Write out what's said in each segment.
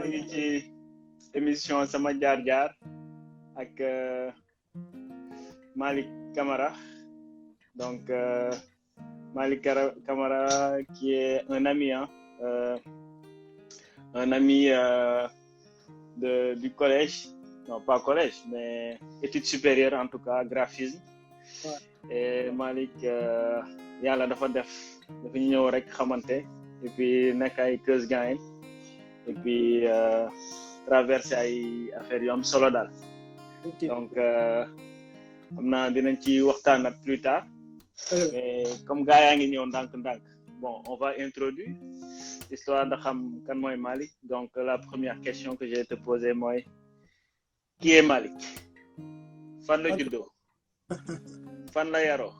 ngi ci émission sama jaar-jaar ak Malick Kamara. Donc Malick Kamara qui est un ami, du collège, non pas collège, mais études supérieures en tout cas, graphisme. Ouais. Et Malick yàlla dafa ñëw rek xamante et puis nekk ay keus gain et puis traverser ay affaires yu am solo daal. Donc xam naa dinañ ci waxtaan plus tard. Mais comme gars yaa ngi ñëw ndànk-ndànk, bon, on va introduire histoire de xam kan mooy Malick. Donc la première question que je vais te poser mooy qui est Malick? Fan la juddoo? Fan la yaroo?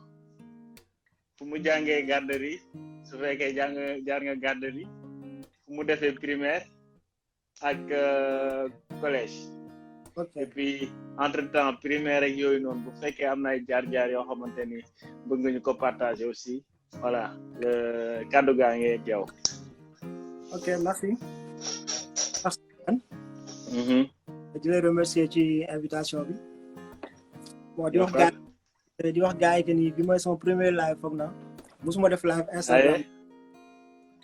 Fu mu jàngee garderie, su fekkee jaar nga garderie, fu mu defee primaire ak collège. Okay. Et puis entre-temps primaire ak yooyu noonu bu fekkee am na ay jaar-jaar yoo xamante ni bëgg nga ñu ko partager aussi. Voilà, le kàddu gaa ngi ak yow. Ok, merci. Je vais remercier ci invitation bi. Bon, di wax gars yi que ni bi mooy son premier live foog na musuma def live Instagram.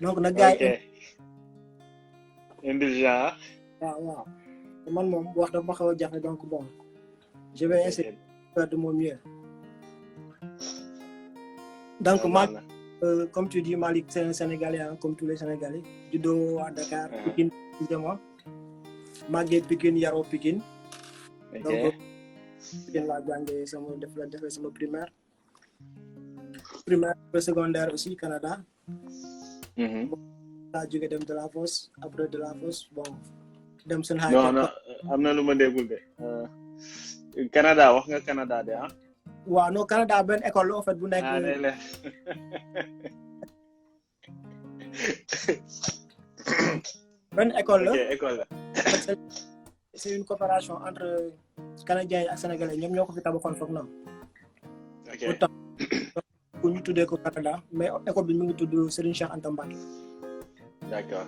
Donc nag gars yi indulgent. waaw man moom wax dafa ma xaw a jafe donc bon je vais essayer de faire de mon mieux. Donc Malick, comme tu dis, Malick c'est un Sénégalais, hein, comme tous les Sénégalais. Juddoo à Dakar, Pikine précisément. Màggee Pikine, yaroo Pikine. Donc Pikine laa jàngee defee sama primaire. Primaire secondaire aussi Canada. Laa jóge dem de la Fosse, après de la Fosse bon dem seen high. Non am na lu ma déggul de. Canada wax nga Canada de ah. waaw non Canada benn école la en fait bu nekk. benn école la. Ok, école la. C'est une coopération entre Canadiens ak Sénégalais ñoom ñoo ko fi tabaxoon foog na. Ok. Pour ñu tuddee ko Canada mais école bi mu ngi tudd Serigne Cheikh Anta Mbacké. D'accord.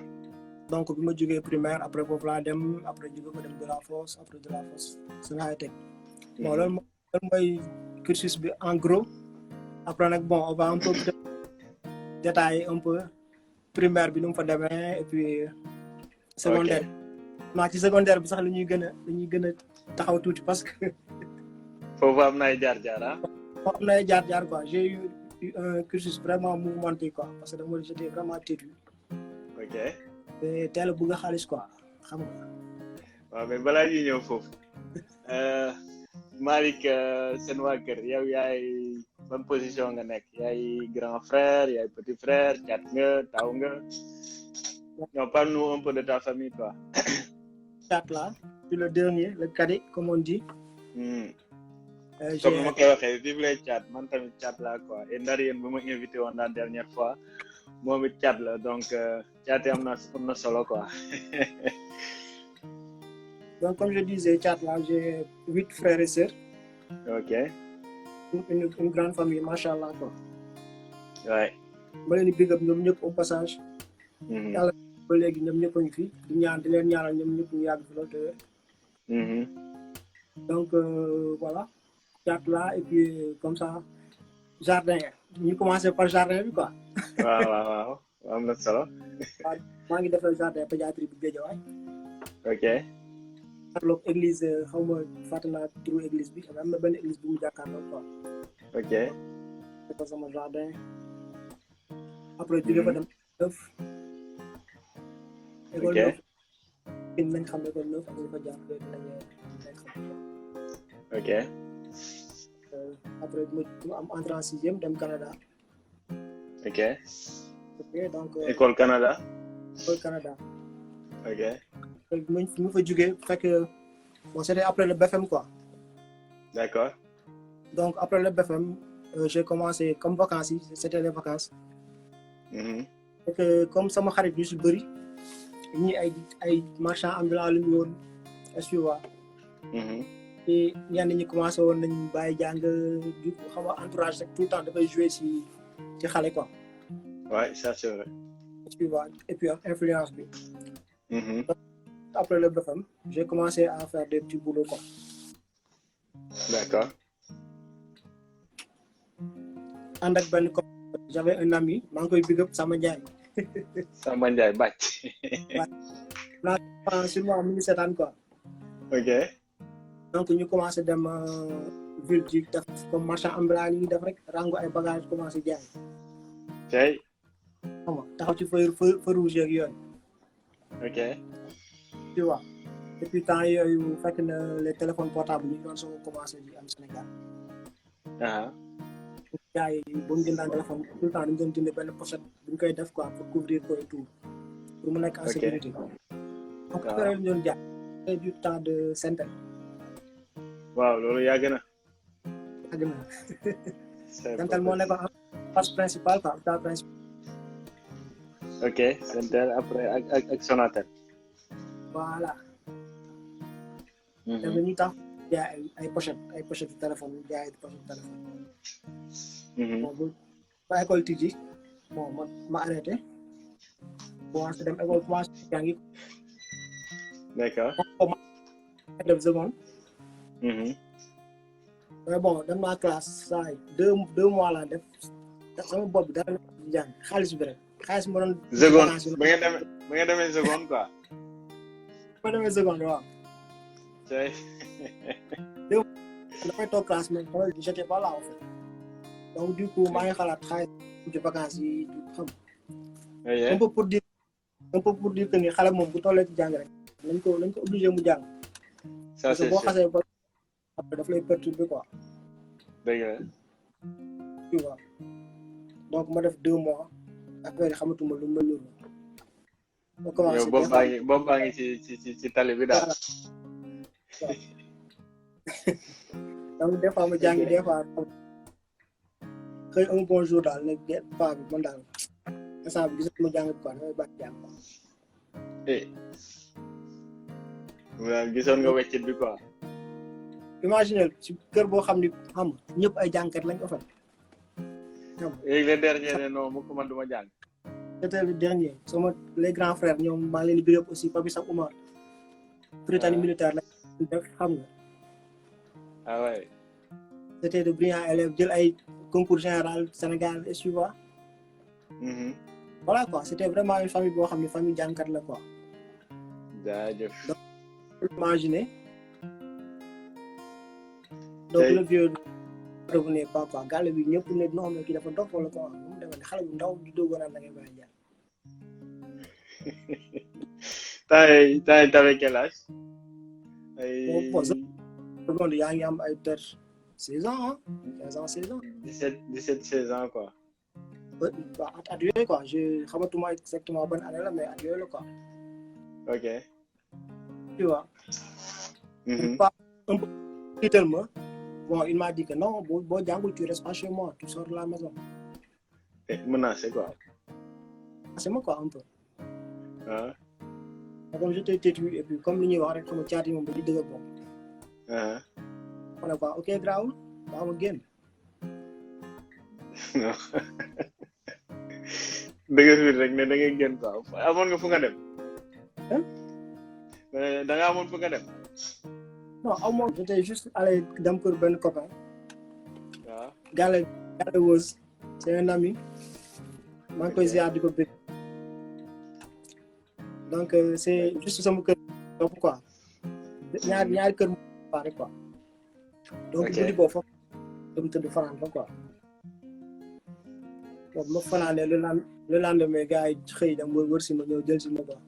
Donc bi ma jógee primaire après foofu laa dem après jóge ko dem de la Fosse après de la Fosse suñu high tech. Bon loolu mooy cursus bi en gros. Après nag bon on va un peu détailler un peu primaire bi nu mu fa demee et puis secondaire. maa ci secondaire bi sax la ñuy gën a taxaw tuuti parce que. foofu am na ay jaar-jaar ah. foofu am na ay jaar-jaar quoi j'ai eu un cursus vraiment mouvementé quoi parce que j'étais vraiment têtu. Ok. te teel a bëgg a xaalis quoi xam nga. waaw mais balaa ñuy ñëw foofu Malick seen waa kër yow yaay ban position nga nekk yaay grand frère yaay petit frère caat nga taw nga. Non, parle-nous un peu de ta famille quoi. Caat là, je suis le dernier, le cadet comme on dit. Comme ma koy waxee vive les caat man tamit caat laa quoi et ndar yéen bu ma invité woon la dernière fois moom it caat la donc caat yi am na solo quoi. Donc comme je disais caat là j'ai 8 frères et sœurs. Ok. Une grande famille machallah quoi. Ouais. ma leen di big up ñoom ñëpp au passage. Yàlla ba léegi ñoom ñëpp a ngi fi di leen ñaanal ñoom ñëpp ñu yàgg fi loolu te. Donc voilà caat là et puis comme ça jardin ñu commencé par jardin bi quoi. waaw am na solo. waaw maa ngi defal jardin pédiatrie bi Guédiawaye. Ok. jàkkaarloog église xaw ma fàtte naa turu église bi am na benn église bu mu jàkkaarloog quoi. Ok. defal sama jardin. après jóge fa dem neuf. école neuf. nañ xam école neuf ak ñu fa jaar nañ xam. Ok. Après mu am entrée en sixième dem Canada. Ok. Ok donc. École Canada. École Canada. Ok. mu fa jógee fekk bon c'était après le BFM quoi. D'accord. Donc après le BFM j'ai commencé comme vacances yi c'était les vacances. Et que comme sama xarit yu si bëri ñii ay marchands ambulants la ñu woon suivant. Et ñenn ñi commencé woon nañ bàyyi jàng du xam nga entourage rek tout le temps dafay jouer ci xale quoi. Ouais, ça c'est vrai. Et puis ak influence bi. après le BFM, j'ai commencé à faire des petits boulots quoi. D'accord. ànd ak benn copain j'avais un ami maa ngi koy big up Sama Ndiaye. Samba Ndiaye bàcc. waaw sûrement mu ngi seetaan quoi. Ok. donc ñu commencé dem ville ji def comme marchand ambulant yi def rek rango ay bagages commencé jaay. tey. xam nga taxaw ci feu rouge yeeg yooyu. ok. tu vois depuis temps yooyu fekk na les téléphones portables ñu doon soog a commencé di am Sénégal. gars yi bu ñu jëndaan téléphone tout le temps dañu doon jënd benn pochette bu ñu koy def quoi pour couvrir ko et tout pour mu nekk en sécurité. donc affaire yi ñu doon jaay du temps de Sentel. waaw loolu yàgg na. yàgg na. Sentel moo nekkoon en face principale quoi hôpital principal. ok Sentel après ak Sonatel. voilà. dañuy tax jaay ay pochette téléphone jaay ay pochette téléphone. bon ba école tijji bon ma arrêté commencé dem école commencé jàngi. d'accord. def seconde. mais bon dem naa classe saa yi deux mois laa def sama bopp bi dara nekk ci jàng xaalis bi rek xaalis ma doon. seconde ba nga demee seconde quoi. ba demee seconde waaw. tey. dafay toog classe mais j'étais pas là en fait. donc du coup maa ngi xalaat xaalis ci vacances yi xam. un peu pour dire que ni xale moom bu tollee ci jàng rek nañ ko obligé mu jàng. ça c'est sûr boo xasee ba après daf lay perturber quoi. dëgg la. tu vois donc ma def 2 mois affaire yi xamatuma lu ma niru. ma commencé yow boobu baa ngi ci tali bi daal. donc des fois ma jàngi des fois. xëy un bon jour daal nag paa bi man daal instant bi gisatu ma jàng quoi damay bàyyi jàng quoi. waaw gisoon nga weccit bi quoi. imaginez ci kër boo xam ni xam ñëpp ay jàngkat lañ ko fa. léegi le dernier ne non mu ko man du ma jàng. c'était le dernier sama les grands frères ñoom maa ngi leen di biir aussi Papi Sam Oumar. Prytanée militaire lañ def xam nga. ah ouais. c'était de brillants élèves jël ay concours général Sénégal et tu vois. voilà quoi c'était vraiment une famille boo xam ne famille jàngkat la quoi. jaajëf. donc imaginez. donc le vieux revenait pas quoi gàll bi ñëpp ne non mais kii dafa dof wala quoi mu demee ne xale bu ndaw di doog a naan da ngay bàyyi jàng. t'avais quel âge. bon yaa ngi am ay peut-être 16 ans hein 15 ans 16 ans. 17 16 ans quoi. at yooyu quoi je xamatuma exactement ban année la mais at yooyu la quoi. ok. tu vois. pas un peu tellement. Bon, il m'a dit que non, bon, tu restes pas chez moi, tu sors de la maison. Menacé quoi. C'est moi quoi, un peu. Ah. Comme j'étais têtu, et puis comme nous avons comme chat, ils m'ont dit de bon. Ah. On a pas, ok, grave, on va again. Non. Dëgg fi rek ne da ngay génn quoi. Amoon nga fu nga dem. Da nga amoon fu nga dem. Non, au moins, j'étais juste allé dans pour ben copain. Ah. Gale Wos, c'est un ami. Man koy ziar di ko bëgg. Donc c'est juste sama kër donc quoi. ñaari kër mu pare quoi. Donc guddi boobu foofu dem tëdd fanaan fa quoi. Donc ma fanaane le lendemain gars yi xëy dem wër si ma ñëw jël si ma quoi.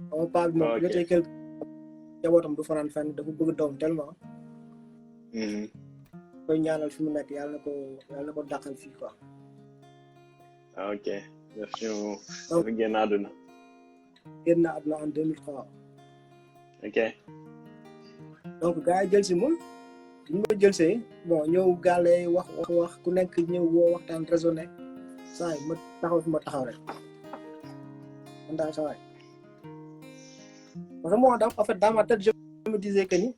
Sama paa bi moom jotee quelque jabootam du fanaan fenn dafa bëgg doom tellement. koy ñaanal fi mu nekk yàlla na ko dàqal fii quoi. ah ok daf ñu génn àdduna. génn àdduna en 2003. ok. donc gars yi jël si moom bu ma jël see bon ñëw gàlle wax ku nekk ñëw woo waxtaan raisonné saa yi ma taxaw fi ma taxaw rek man daal saa waay parce que moi en fait dans ma tête je me disais que ni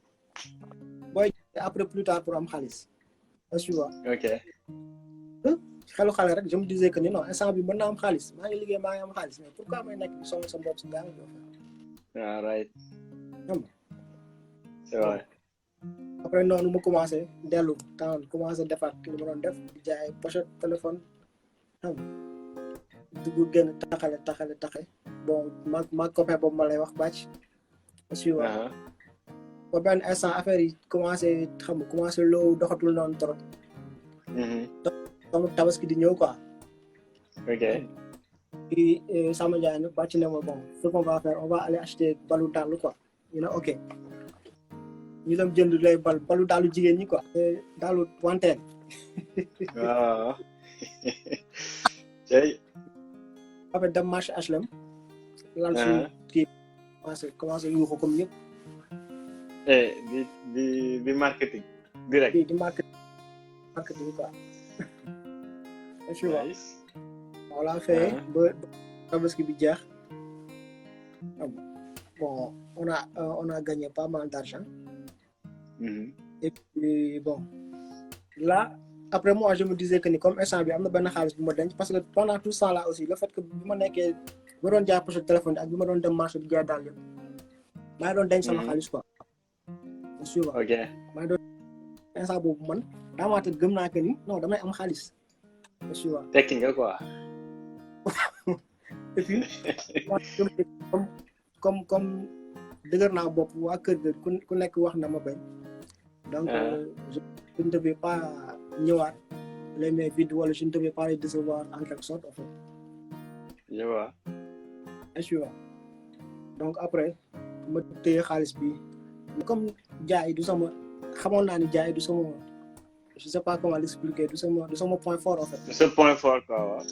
booy après plus tard pour am xaalis tu vois. ok. xelu xale rek je me disais que ni non instant bi mën naa am xaalis maa ngi liggéey maa ngi am xaalis mais pourquoi may nekk sonn sa bopp si gars yi. Ah, right. xam nga. C'est vrai. Après noonu mu commencé dellu temps commencé defaat li ma doon def di jaay pochette téléphone xam nga dugg génn taxale bon ma copain boobu ma lay wax bàcc aussi waaw ba benn instant affaire yi commencé xam nga commencé loo doxatul noonu trop comme tabaski di ñëw quoi Ok. puis sama jaay nag bàcc ne ma bon ce qu'on va faire on va aller acheter balu dàll quoi ñu ne ok ñu dem jënd lay balu dàllu jigéen ñi quoi dàllu wanteen waaw cey après dem marché HLM lal suñu kii commencé yuuxu comme ñëpp di marketing direct di marketing quoi tu vois on l'a fait ba tabaski bi jeex bon on a gagné pas mal d'argent et puis bon là après moi je me disais que ni comme instant bi am na benn xaalis bu ma denc parce que pendant tout ça là aussi le fait que bi ma nekkee ma doon jaay pochette téléphone ak bi ma doon dem marché di jaay daal yëpp maa doon denc sama xaalis quoi sûr ok maa doon instant boobu man daamaata gëm naa que ni non damay am xaalis sûr tekki nga quoi et puis comme dëgër naa bopp waa kër ga ku nekk wax na ma bañ donc je ne devais pas ñëwaat les mains vides wala je ne devais pas les décevoir en quelque sorte en fait. je vois. donc après ma téye xaalis bi comme jaay du sama xamoon naa ni jaay du sama je sais pas comment l'expliquer du sama point fort en fait. du sa point fort quoi waaw.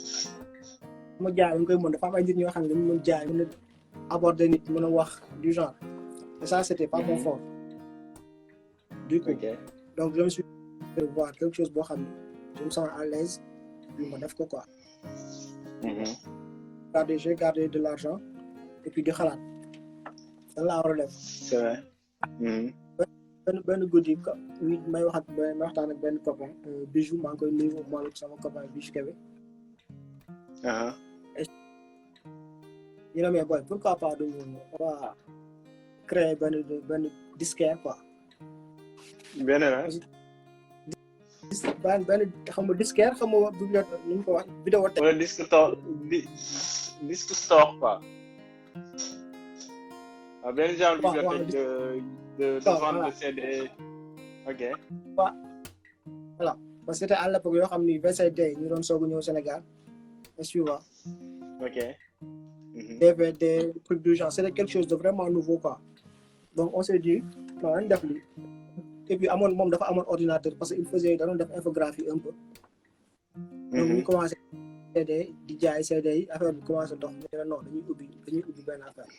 ma jaay dañ koy mën dafa am ay nit ñoo xam ne dañu mën jaay mën a aborder nit mën a wax du genre et ça c'était pas mon fort. du coup donc je me suis dit voir quelque chose boo xam ne je me sens à l'aise ma def ko quoi. j'ai gardé de l'argent et puis di xalaat lan laa war a def. c'est vrai. benn guddi may waxtaan ak benn copain Bijou maa ngi koy nuyu moom sama copain Bijou Kébé. ñu ne mais boy pourquoi pas duñu on va créer benn disquaire quoi. benn xam nga disquaire xam nga bibliothèque ni ñu ko wax vidéothèque. wala disque store quoi. waaw benn genre bibliothèque de vente de CD. ok. voilà parce que c'était à l'époque yoo xam ni VCD ñu doon soog a ñëw Sénégal est-ce que ok. DVD truc du genre c'était quelque chose de vraiment nouveau quoi donc on s'est dit non nañ def lii et puis moom dafa amoon ordinateur parce que il faisait da doon def infographie un peu donc ñu commencé CD di jaay CD yi affaire bi commencé dox ñu ne non dañuy ubbi benn affaire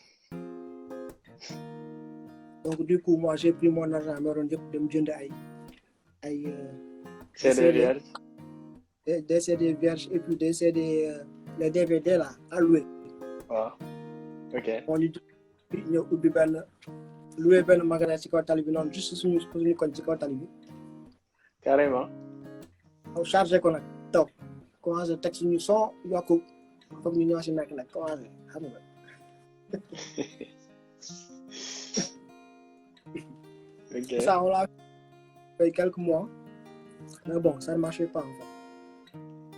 donc du coup moi j'ai pris mon argent ma doon yëpp dem jënd ay CD vierge des CD vierges et puis des CD les DVD là à louer. waaw ok moo ñu ñëw ubbi loué benn magasin ci kaw tali bi noonu juste suñu koñ ci kaw tali bi carrément aw chargé ko nag toog commencé teg suñu son yokku comme ñu ñoo si nekk nag commencé xam nga ok ça on l'a fait quelques mois mais bon ça ne marchait pas en fait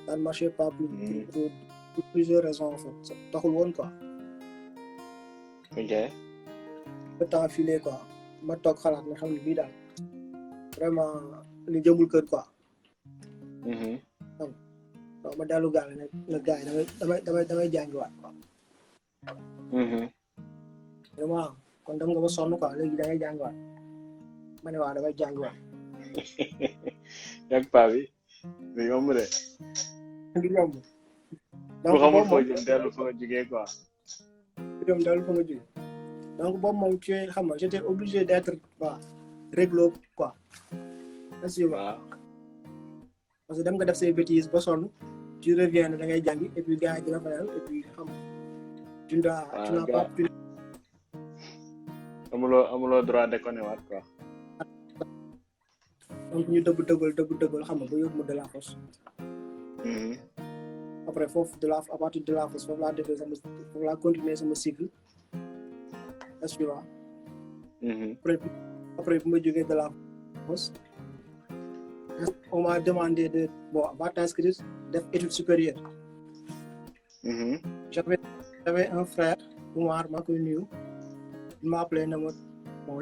ça ne marchait pas pour plusieurs raisons en fait taxul woon quoi. ok. le temps filé quoi ma toog xalaat nga xam ne bii daal vraiment li jëmul kër quoi. donc ma dellu gaal ne gars yi damay jàngiwaat quoi. vraiment kon dem nga ba sonn quoi léegi dangay jàngiwaat ma ne waaw damay jàngiwaat. yàgg paa bi du yomb de. du yomb. donc boobu moom dellu fa nga jógee quoi. dellu fa nga jógee. donc boobu moom tu es xam nga j'étais obligé d'être réglo quoi. merci waaw. parce que dem nga def say bêtises ba sonn tu reviens da ngay jàngi et puis gars yi dina fayal et puis xam nga. tu n'as pas amuloo droit déconner waat quoi. donc ñu dëgg dëggal xam nga ba yóbbu ma de la force. après foofu à partir de la force foofu laa defee foofu laa continuer sama cycle. suivant. Mhm. Après bu ma jógee de la force on m'a demandé de va t'inscrire def études supérieures. Mhm. J'avais un frère Oumar maa koy nuyu il m'a appelé na ma bon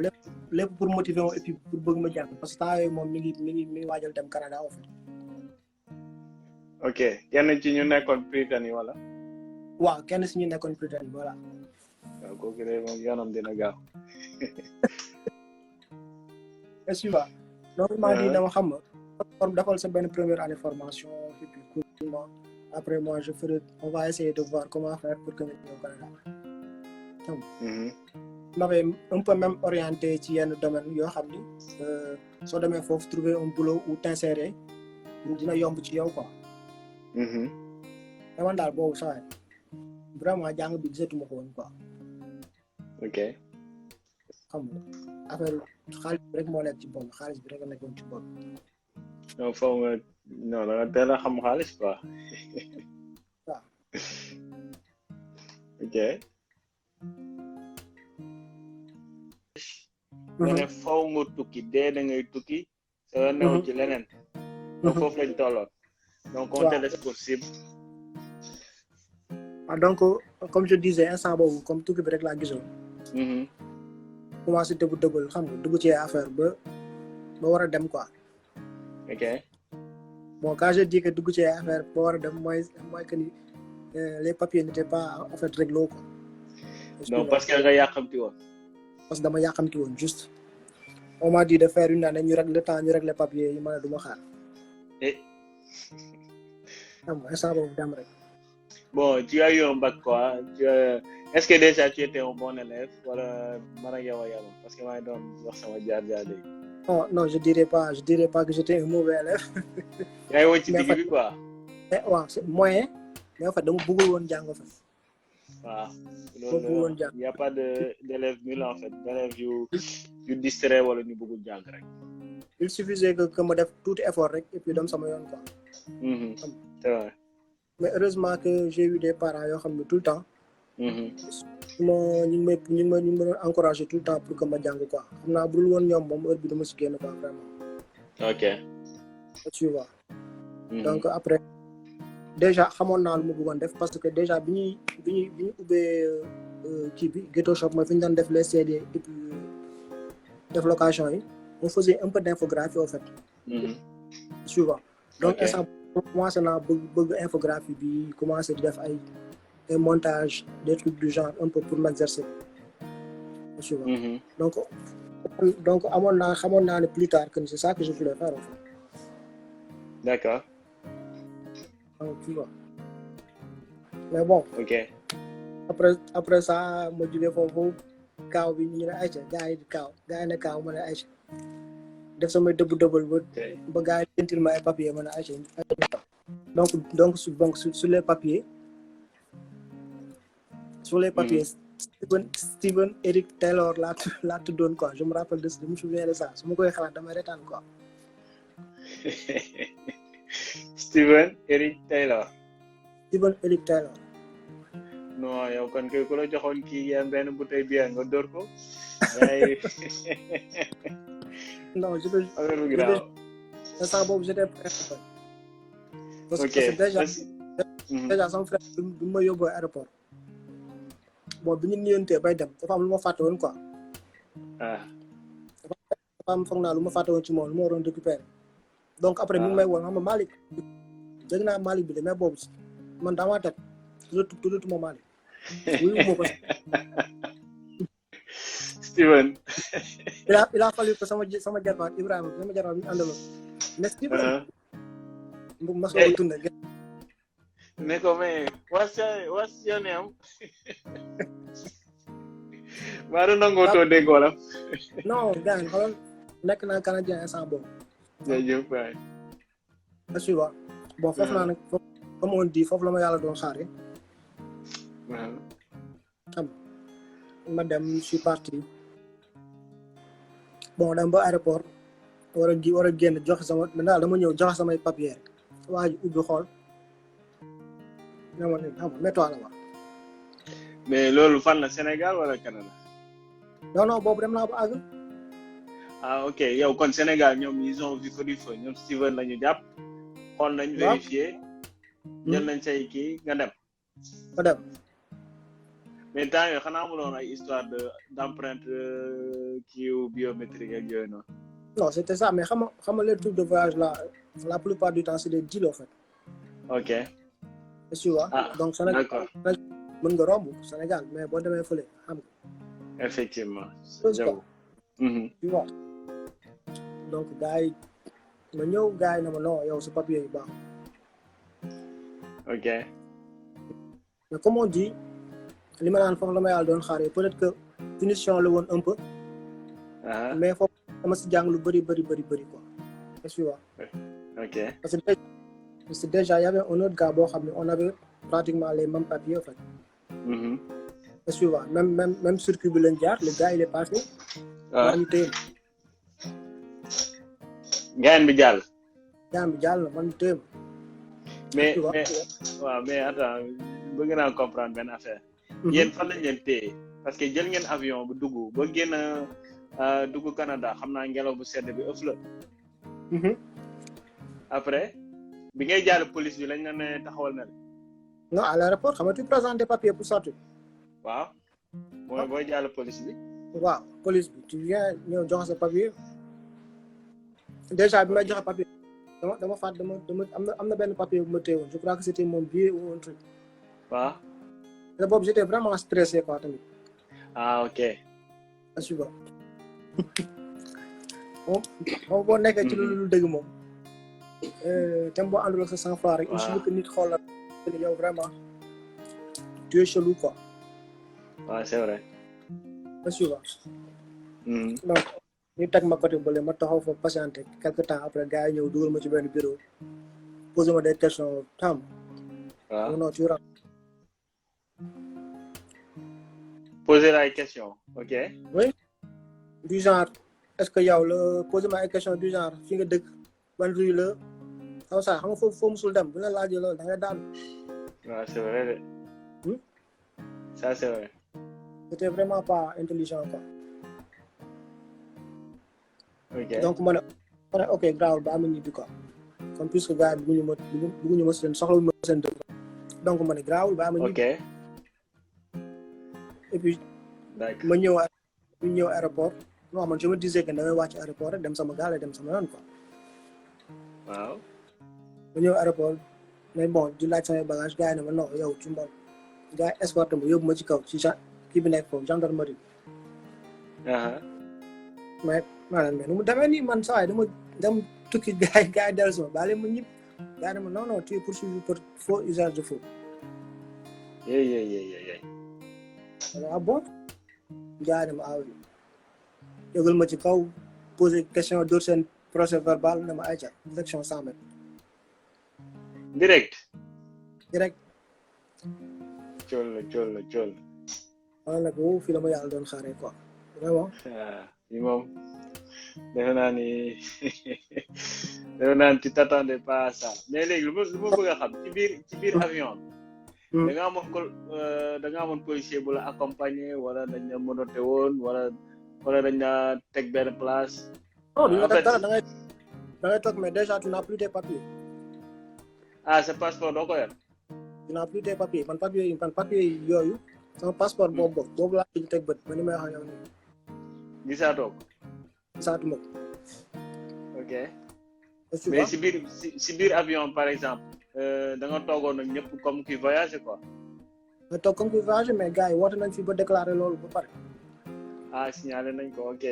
lépp pour motiver ma et puis pour bëgg ma jàng parce que temps yooyu moom mi ngi waajal dem Canada en fait. ok kenn ci ñu nekkoon Prytanée wala. waaw kenn si ñu nekkoon Prytanée voilà. waaw kooku de moom yoonam dina gaaw. est-ce que va donc maa ngi dama xam nga defal sa benn première année formation et puis cours après moi on va essayer de voir comment faire pour que nga ñëw Canada. m'avait un peu même orienté ci yenn domaine yoo xam ni soo demee foofu trouver un boulot ou t'insérer dina yomb ci yow quoi. mais man daal boobu saa vraiment jàng bi gisatuma ko woon quoi. ok. xam nga affaire xaalis bi rek moo nekk ci bopp xaalis bi rek a nekkoon ci bopp. non foog nga non da nga teel a xam xaalis quoi. waaw. ok. nga ne faw nga tukki dee da ngay tukki. sa new ci leneen. donc foofu lañ tolloon. donc on te laisse possible. donc comme je disais instant boobu comme tukki bi rek laa gisoon. commencé dëggal xam nga dugg ci affaire ba war a dem quoi. ok. bon quand je dis que dugg ci affaire ba war a dem mooy que ni les papiers n'étaient pas en fait réglo quoi. non parce que nga yàqamti woon. parce que dama yàqamti woon juste. on m'a dit de faire une année ñu régler temps ñu régler papiers yi ma ne du ma xaar. xam nga instant boobu dem rek. bon tu as eu un bac quoi est-ce que déjà tu étais un bon élève wala man ak yow a yemoon parce que maa ngi doon wax sama jaar-jaar léegi. non je dirais pas que j'étais un mauvais élève. yaa ngi woon ci digg bi quoi. waaw c'est moyen mais en fait dama bëggul woon jàng fa. waaw loolu il y a pas d'élèves nuls en fait d'élèves yu distrait wala ñu bëggul jàng rek. il suffisait que ma def tout effort rek et puis dem sama yoon quoi. c'est vrai. mais heureusement que j'ai eu des parents yoo xam ne tout le temps. ñu ngi ma doon encourager tout le temps pour que ma jàng quoi xam naa bu dul woon ñoom moom heure bi dama si génn quoi vraiment. ok. tu vois. donc après déjà xamoon naa lu ma bëggoon def parce que déjà bi ñuy ubbee kii bi ghetto shop mooy fi ñu doon def les CD et puis def location yi on faisait un peu d'infographie en fait. tu vois. donc instant commencé naa bëgg infographie bi commencé di def ay montage des trucs du genre un peu pour m'exercer. tu vois. donc xamoon naa ne plus tard que c'est ça que je voulais faire en fait. d'accord. donc tu vois. mais bon. ok. après ça ma jógee foofu kaaw bi ñu ne ayca gars yi ne kaaw ma ne ayca def samay dëbbal ba gars yi dentil ma ay papiers ma ne ayca donc sur les papiers. sur les papiers. Steven Eric Taylor laa tuddoon quoi je me rappelle de ça je me souviens de ça su ma koy xalaat damay retaan quoi. Steven Eric Taylor. non yow kon kay ku la joxoon kii yéen benn bouteille bière nga dóor ko. non instant boobu j'étais prêt. parce que déjà sama frère bi ma yóbboo aéroport. bon bi ñu nuyantee bay dem dafa am lu ma fàtte woon quoi. dafa am foog naa lu ma fàtte woon ci moom lu ma waroon récupérer. donc après mi ngi may woon xam nga Malick dégg naa Malick bi de mais boobu man daa maa teg tuddutuma Malick. wuyu ma ko. Steven. il a fallu que sama jarbaat Ibrahima sama jarbaat bi ñu àndaloon. mais Steven. ma soog a tourné. ne ko mais what's your name. maa doon nangoo too dégg wala. non gars yi xoolal nekk naa canadien instant boobu. jërëjëf waay. tu vois bon foofu naa nag comme on dit foofu la ma yàlla doon xaaree. xam ma dem je suis parti bon dem ba aéroport war a génn joxe sama daal dama ñëw joxe samay papier waa ji ubbi xool ne ma ne xam nga météo la wax. mais loolu fan la Sénégal wala Canada. non boobu dem naa ba àgg. Ah ok yow kon Sénégal ñoom ils ont vu que du feu ñoom Steven la ñu jàpp xool nañ vérifier jël nañ say kii nga dem. nga dem. mais temps yooyu xanaa amuloon ay histoire d'empreinte kii biométrique ak yooyu noonu. non c'était ça mais xam nga les trucs de voyage là la plupart du temps c'est des deals en fait. ok. tu vois donc Sénégal mën nga romb Sénégal mais boo demee fële xam nga. effectivement. j'avoue. tu vois donc gars yi ma ñëw gars yi na ma non yow sa papier yu baax. ok. mais comme on dit li ma naan foofu la ma yàlla doon xaaree peut-être que punition la woon un peu. mais foofu dama si jàng lu bëri quoi. tu vois. ok. parce que déjà y avait un autre gars boo xam ne on avait pratiquement les mêmes papiers en fait. tu vois même circuit bi lañ jaar le gars il est passé. waaw ñu téye. gaan bi jàll. gaan bi jàll na man ñu téye. mais waaw mais attends bëgg naa comprendre benn affaire. yéen fan lañ leen téye parce que jël ngeen avion bu dugg ba génn dugg Canada xam naa ngelaw bu sedd bi ëff la. après bi ngay jàll police bi lañ la ne taxawal na la. non à l'aéroport xam nga tu présentes des papiers pour sortir. waaw mooy booy jàll police bi. waaw police bi tu viens ñëw jox sa papier déjà bi may joxe papier dama fàtt dama am na benn papier bu ma téewoon je crois que c'était mon billet ou un truc. waaw. te boobu j'étais vraiment stressé quoi tamit. ah ok. assuba moom boo nekkee ci lu dëgg moom. te boo àndul ak sa sang-froid rek. il suffit que nit xool la yow vraiment tu es chelou quoi. waaw c'est vrai. assuba. donc ñu teg ma côté bële ma taxaw fa patienté quelque temps après gars yi ñëw dugal ma ci benn bureau posé ma des questions tam. waaw non tu rentres. poser ay questions ok. oui du genre est-ce que yow la posé ma ay questions du genre fi nga dëkk ban rue la xaw saa xam nga foofu musul dem bu la laajee loolu da ngay daanu. waaw c'est vrai de. ça c'est vrai. c'était vraiment pas intelligent quoi. ok donc ma ne ok grawul ba am ñibbi quoi comme puisque gars yi bëgguñu ma seen soxla ma seen dëkk donc ma ne grawul ba am ñibbi. ok. et puis ma ñëw aéroport non man je me disais que damay wàcc aéroport rek dem sama gaale dem sama yoon quoi. waaw. ma ñëw aéroport mais bon di laaj samay bagage gars yi ne ma non yow ci mbon gars yi escorte ma yóbbu ma ci kaw ci kii bi nekk foofu gendarmerie. mais maanaam nu mu demee nii man saa yi dama dem tukki gars yi dellu si ma baale ma ñib gars yi ne ma non tu es poursuivi pour faux usage de faux. yey. ah bon gars yi ne ma yëgal ma ci kaw poser question door seen procès verbal ne ma ayca section 100 mètres. direct. cool. wala nag fii la ma yàlla doon xaaree quoi vraiment. yi moom defe naa ni tu t'attendais pas à ça mais léegi lu ma bëgg a xam ci biir avion bi. da nga amoon policier bu la accompagner wala dañ la menotté woon wala dañ la teg benn place. non du la teg dara da ngay toog mais déjà tu n'as plus tes papiers. ah sa passeport doo ko yor. tu n'as plus tes papiers man papier yooyu sama passeport boobu laa ci teg bët ba ni may wax yow nii. gisaatoo ko. gisaatuma ko. ok. mais si biir avion par exemple da nga toogoon ak ñëpp comme qui voyage quoi. nga toog comme qui voyage mais gars yi woote nañ fi ba déclarer loolu ba pare. ah signalé nañ ko ok.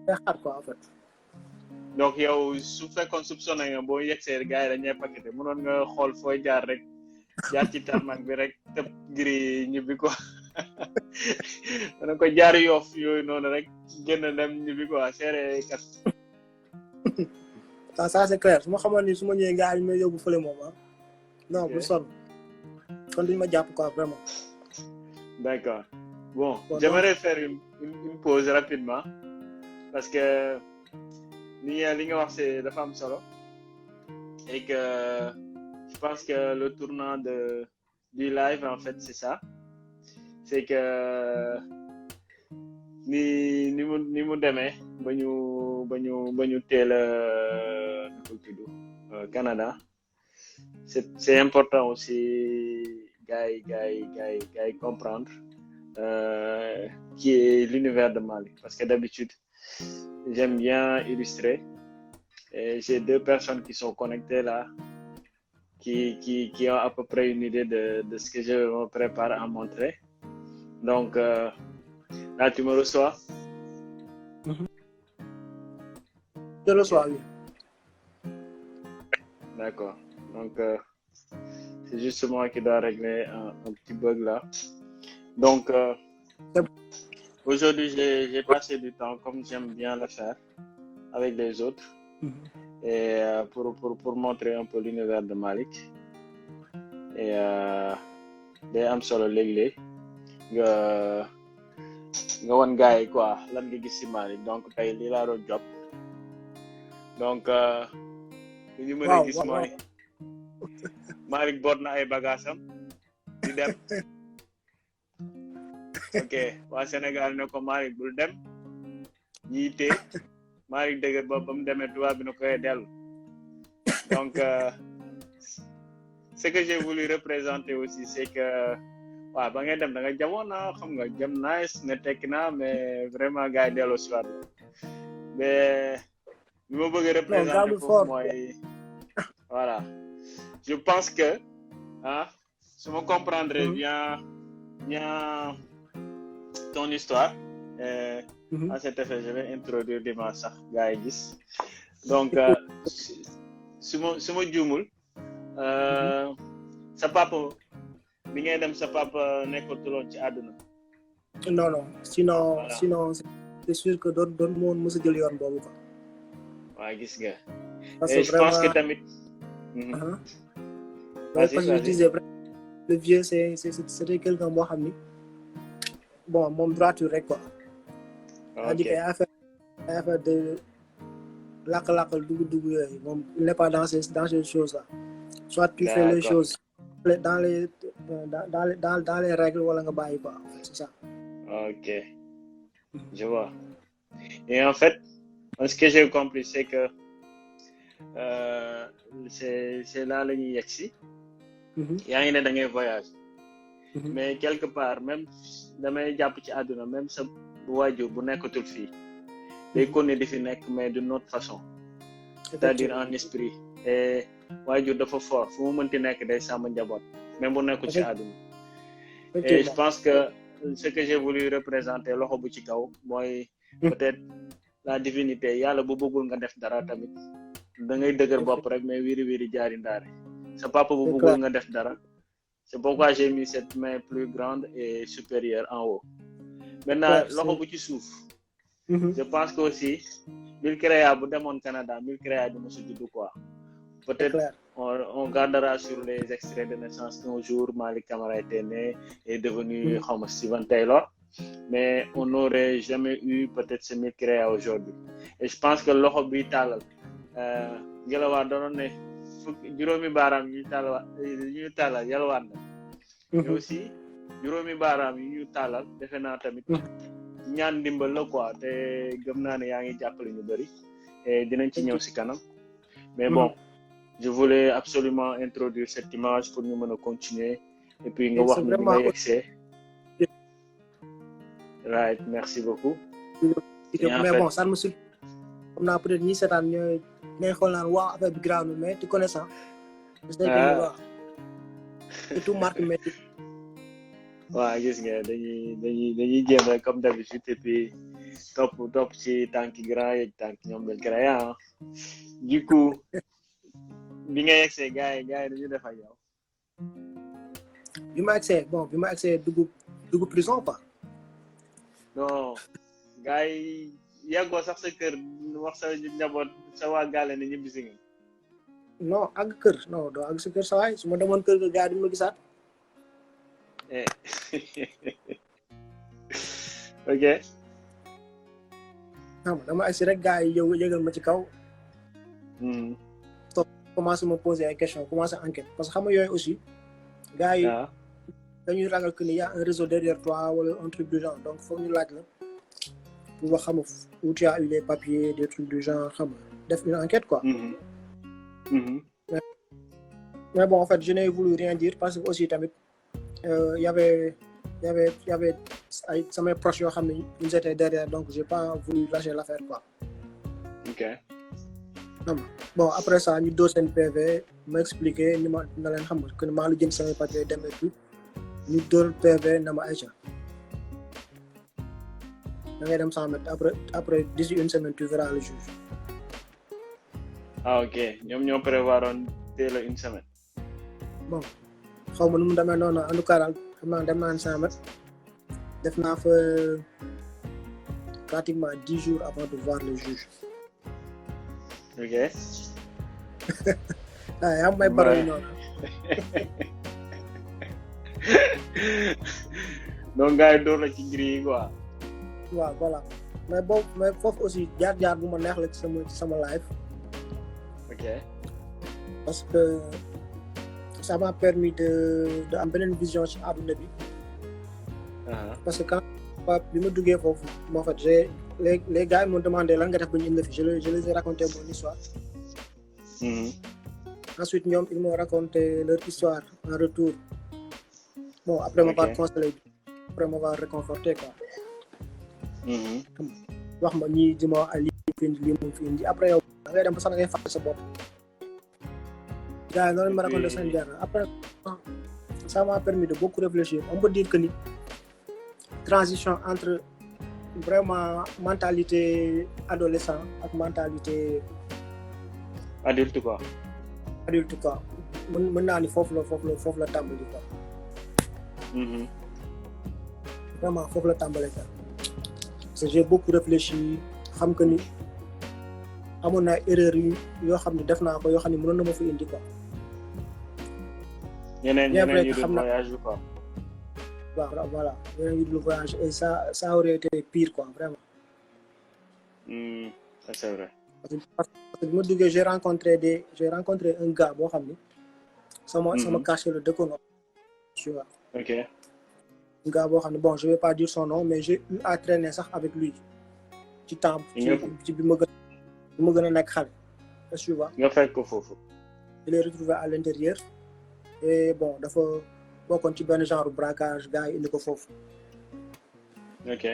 xaar quoi en fait. donc yow su fekkoon soupçonné nga boo yegsee gars yi dañuy paqueté mënoon nga xool fooy jaar rek jaar ci tarmac bi rek tëb giri ñibbi quoi. dana ko jaar yoof yooyu noonu rek génn dem ñibbi quoi seere kat. ça c'est clair su ma xamoon ni su ma ñëwee gars yi may yóbbu fële moom non bu sonn kon duñ ma jàpp quoi vraiment. d'accord bon j'aimerais faire une pause rapidement parce que li nga wax c'est dafa am solo et que je pense que le tournant du live en fait c'est ça c'est que ni ni mu demee ba ñu teel a Canada c'est important aussi gars yi comprendre qui est l'univers de Malick parce que d'habitude j'aime bien illustrer et j'ai 2 personnes qui sont connectées là qui ont à peu près une idée de ce que je me prépare à montrer donc là tu me reçois. Je le reçois, oui. D'accord. Donc, c'est juste moi qui dois régler un petit bug là. Donc, aujourd'hui, j'ai passé du temps comme j'aime bien le faire avec les autres et pour montrer un peu l'univers de Malick. Et day am solo léeg-léeg nga wan gars yi quoi lan nga gis ci Malick donc tey lii laa doon job donc li ñu mën a gis mooy Malick boot na ay bagaasam di dem ok waa Sénégal ne ko Malick bul dem ñii tee Malick dëgër ba mu demee tubaab bi na koy dellu donc ce que j'ai voulu représenter aussi c'est que waaw ba ngay dem da nga jamoon naa xam nga jëm nice ne tekki naa mais vraiment gars yi delloo si waat la mais li ma bëgg a représenter foofu mooy voilà je pense que su ma comprendre bien ton histoire à cet effet je vais introduire dimanche sax gars yi gis donc su ma juumul sa papa bi ngay dem sa papa nekkatuloon ci àdduna. non sinon c'est sûr que doon moon mos a jël yoon boobu quoi. waaw gis nga. parce et que je pense que tamit. parce que je disais le vieux c'était quelqu'un boo xam ni bon moom droiture rek quoi. ok ay affaire de lakk-lakkal dugg yooyu moom il n'est pas dans ces choses là. soit tu fais les choses dans les règles wala nga bàyyi quoi en fait c'est ça. ok je vois et en fait ce que j'ai compris c'est que c'est là la ñuy yegg si. yaa ngi ne da ngay voyage. mais quelque part même damay jàpp ci àdduna même sa waajur bu nekkatul fii day continuer di fi nekk mais d'une autre façon. c'est-à-dire en esprit et waajur dafa fort fu mu mënti nekk day sàmm njaboot même bu nekkul ci àdduna. et je pense que ce que j'ai voulu représenter loxo bu ci kaw mooy peut-être la divinité yàlla bu bëggul nga def dara tamit da ngay dëgër bopp rek mais wiri jaari ndaare sa papa bu bëggul nga def dara c'est pourquoi j'ai mis cette main plus grande et supérieure en haut maintenant loxo bu ci suuf je pense que aussi mille créa bu demoon Canada mille créa du mosu juddu quoi peut-être on gardera sur les extraits de naissance qu'un jour Malick Kamara était né et devenu xawma Steven Taylor mais on n'aurait jamais eu peut-être ce mille créa aujourd'hui et je pense que loxo bi tàllal ngelawaa doonoon ne juróomi baaraam yi ñu tàllal yalwaan na mais aussi juróomi baaraam yi ñu tàllal defe naa tamit ñaan ndimbal la quoi te gëm naa ne yaa ngi jàppale ñu bëri et dinañ ci ñëw si kanam mais bon je voulais absolument introduire cette image pour ñu mën a continuer et puis nga wax ni nga yegsee right merci beaucoup mais bon ça me suit xam naa peut-être ñi seetaan ñooy ngay xool naan waaw affaire bi grave mais tu connais ça c'est tout marque mais waaw gis nga dañuy jéem rek comme d'habitude et puis topp ci tànki grand yeeg tànki ñoom lañ créé du coup bi nga yegsee gars yi dañu def ak yow. bi ma yegsee dugg prison quoi. non gars yi yàggoo sax sa kër wax sa njaboot sa waa gaale ne ñibbi si nga. non àgg kër non doo àgg sa kër sa waay su ma demoon kër ga gars yi duñ ma gisaat. ok. dama agsi rek gars yi yëgal ma ci kaw. commencé me poser ay questions commencé enquête parce que xam nga yooyu aussi. gars yi dañuy ragal que ni y a un réseau derrière toi wala un truc du genre donc foog ñu laaj la. pour voir où tu as eu les papiers, des trucs du genre, def une enquête quoi. Mais bon, en fait, je n'ai voulu rien dire parce que aussi tamit y avait mes proches ils étaient derrière, donc j'ai pas voulu lâcher l'affaire quoi. Ok. Bon, après ça, ñu dóor seen PV ma expliqué ñu ma na leen xam que maa lu jëm samay papier dem et tout ñu dóor PV na ma Aïcha da ngay dem 100 mètres après d'ici une semaine tu verras le juge. Ah ok, ñoom ñoo prévoiroon teel a une semaine. Bon xaw ma nu mu demee noonu en tout cas daal xam naa dem naa 100 mètres def naa fa pratiquement 10 jours avant de voir le juge. Ok. Ah yaa may baral noonu. Donc gars yi door la ci gris yi quoi. waaw voilà mais foofu aussi jaar bu ma neex la ci sama life. Ok. Parce que ça m'a permis de am beneen vision ci àdduna bi. Parce que quand bi ma duggee foofu en fait les gars m'ont demandé lan nga def ba ñu indi fi je les ai raconté mon histoire. Ensuite ils m'ont raconté leur histoire en retour. Bon après m'avoir consolé, après m'avoir réconforté quoi. wax ma ñii di ma wax lii moom fi indi après yow da ngay dem ba sax da ngay fàtte sa bopp. gars yi noonu ma raconté seen jaar après ça m'a permis de beaucoup réfléchir. On peut dire que ni transition entre vraiment mentalité adolescent ak mentalité adulte quoi. mën naa ni foofu la tàmbali quoi. Vraiment foofu la tàmbali quoi. Parce que j'ai beaucoup réfléchi xam que ni amoon naa erreur yoo xam ne def naa ko yoo xam ne mënoon na ma fi indi quoi. ñeneen ñu dul voyage quoi. Voilà ñeneen ñu dul voyage et ça aurait été pire quoi vraiment. Ça c'est vrai. Parce que bi ma duggee j'ai rencontré un gars boo xam ni sama quartier la dëkkoon tu vois. Ok. Un gars boo xam ne bon je vais pas dire son nom mais j'ai eu à traîner sax avec lui ci temps ci bi ma gën a nekk xale tu vois. nga fekk ko foofu. Je l'ai retrouvé à l'intérieur et bon dafa bokkoon ci benn genre braquage gars yi indi ko foofu. Ok.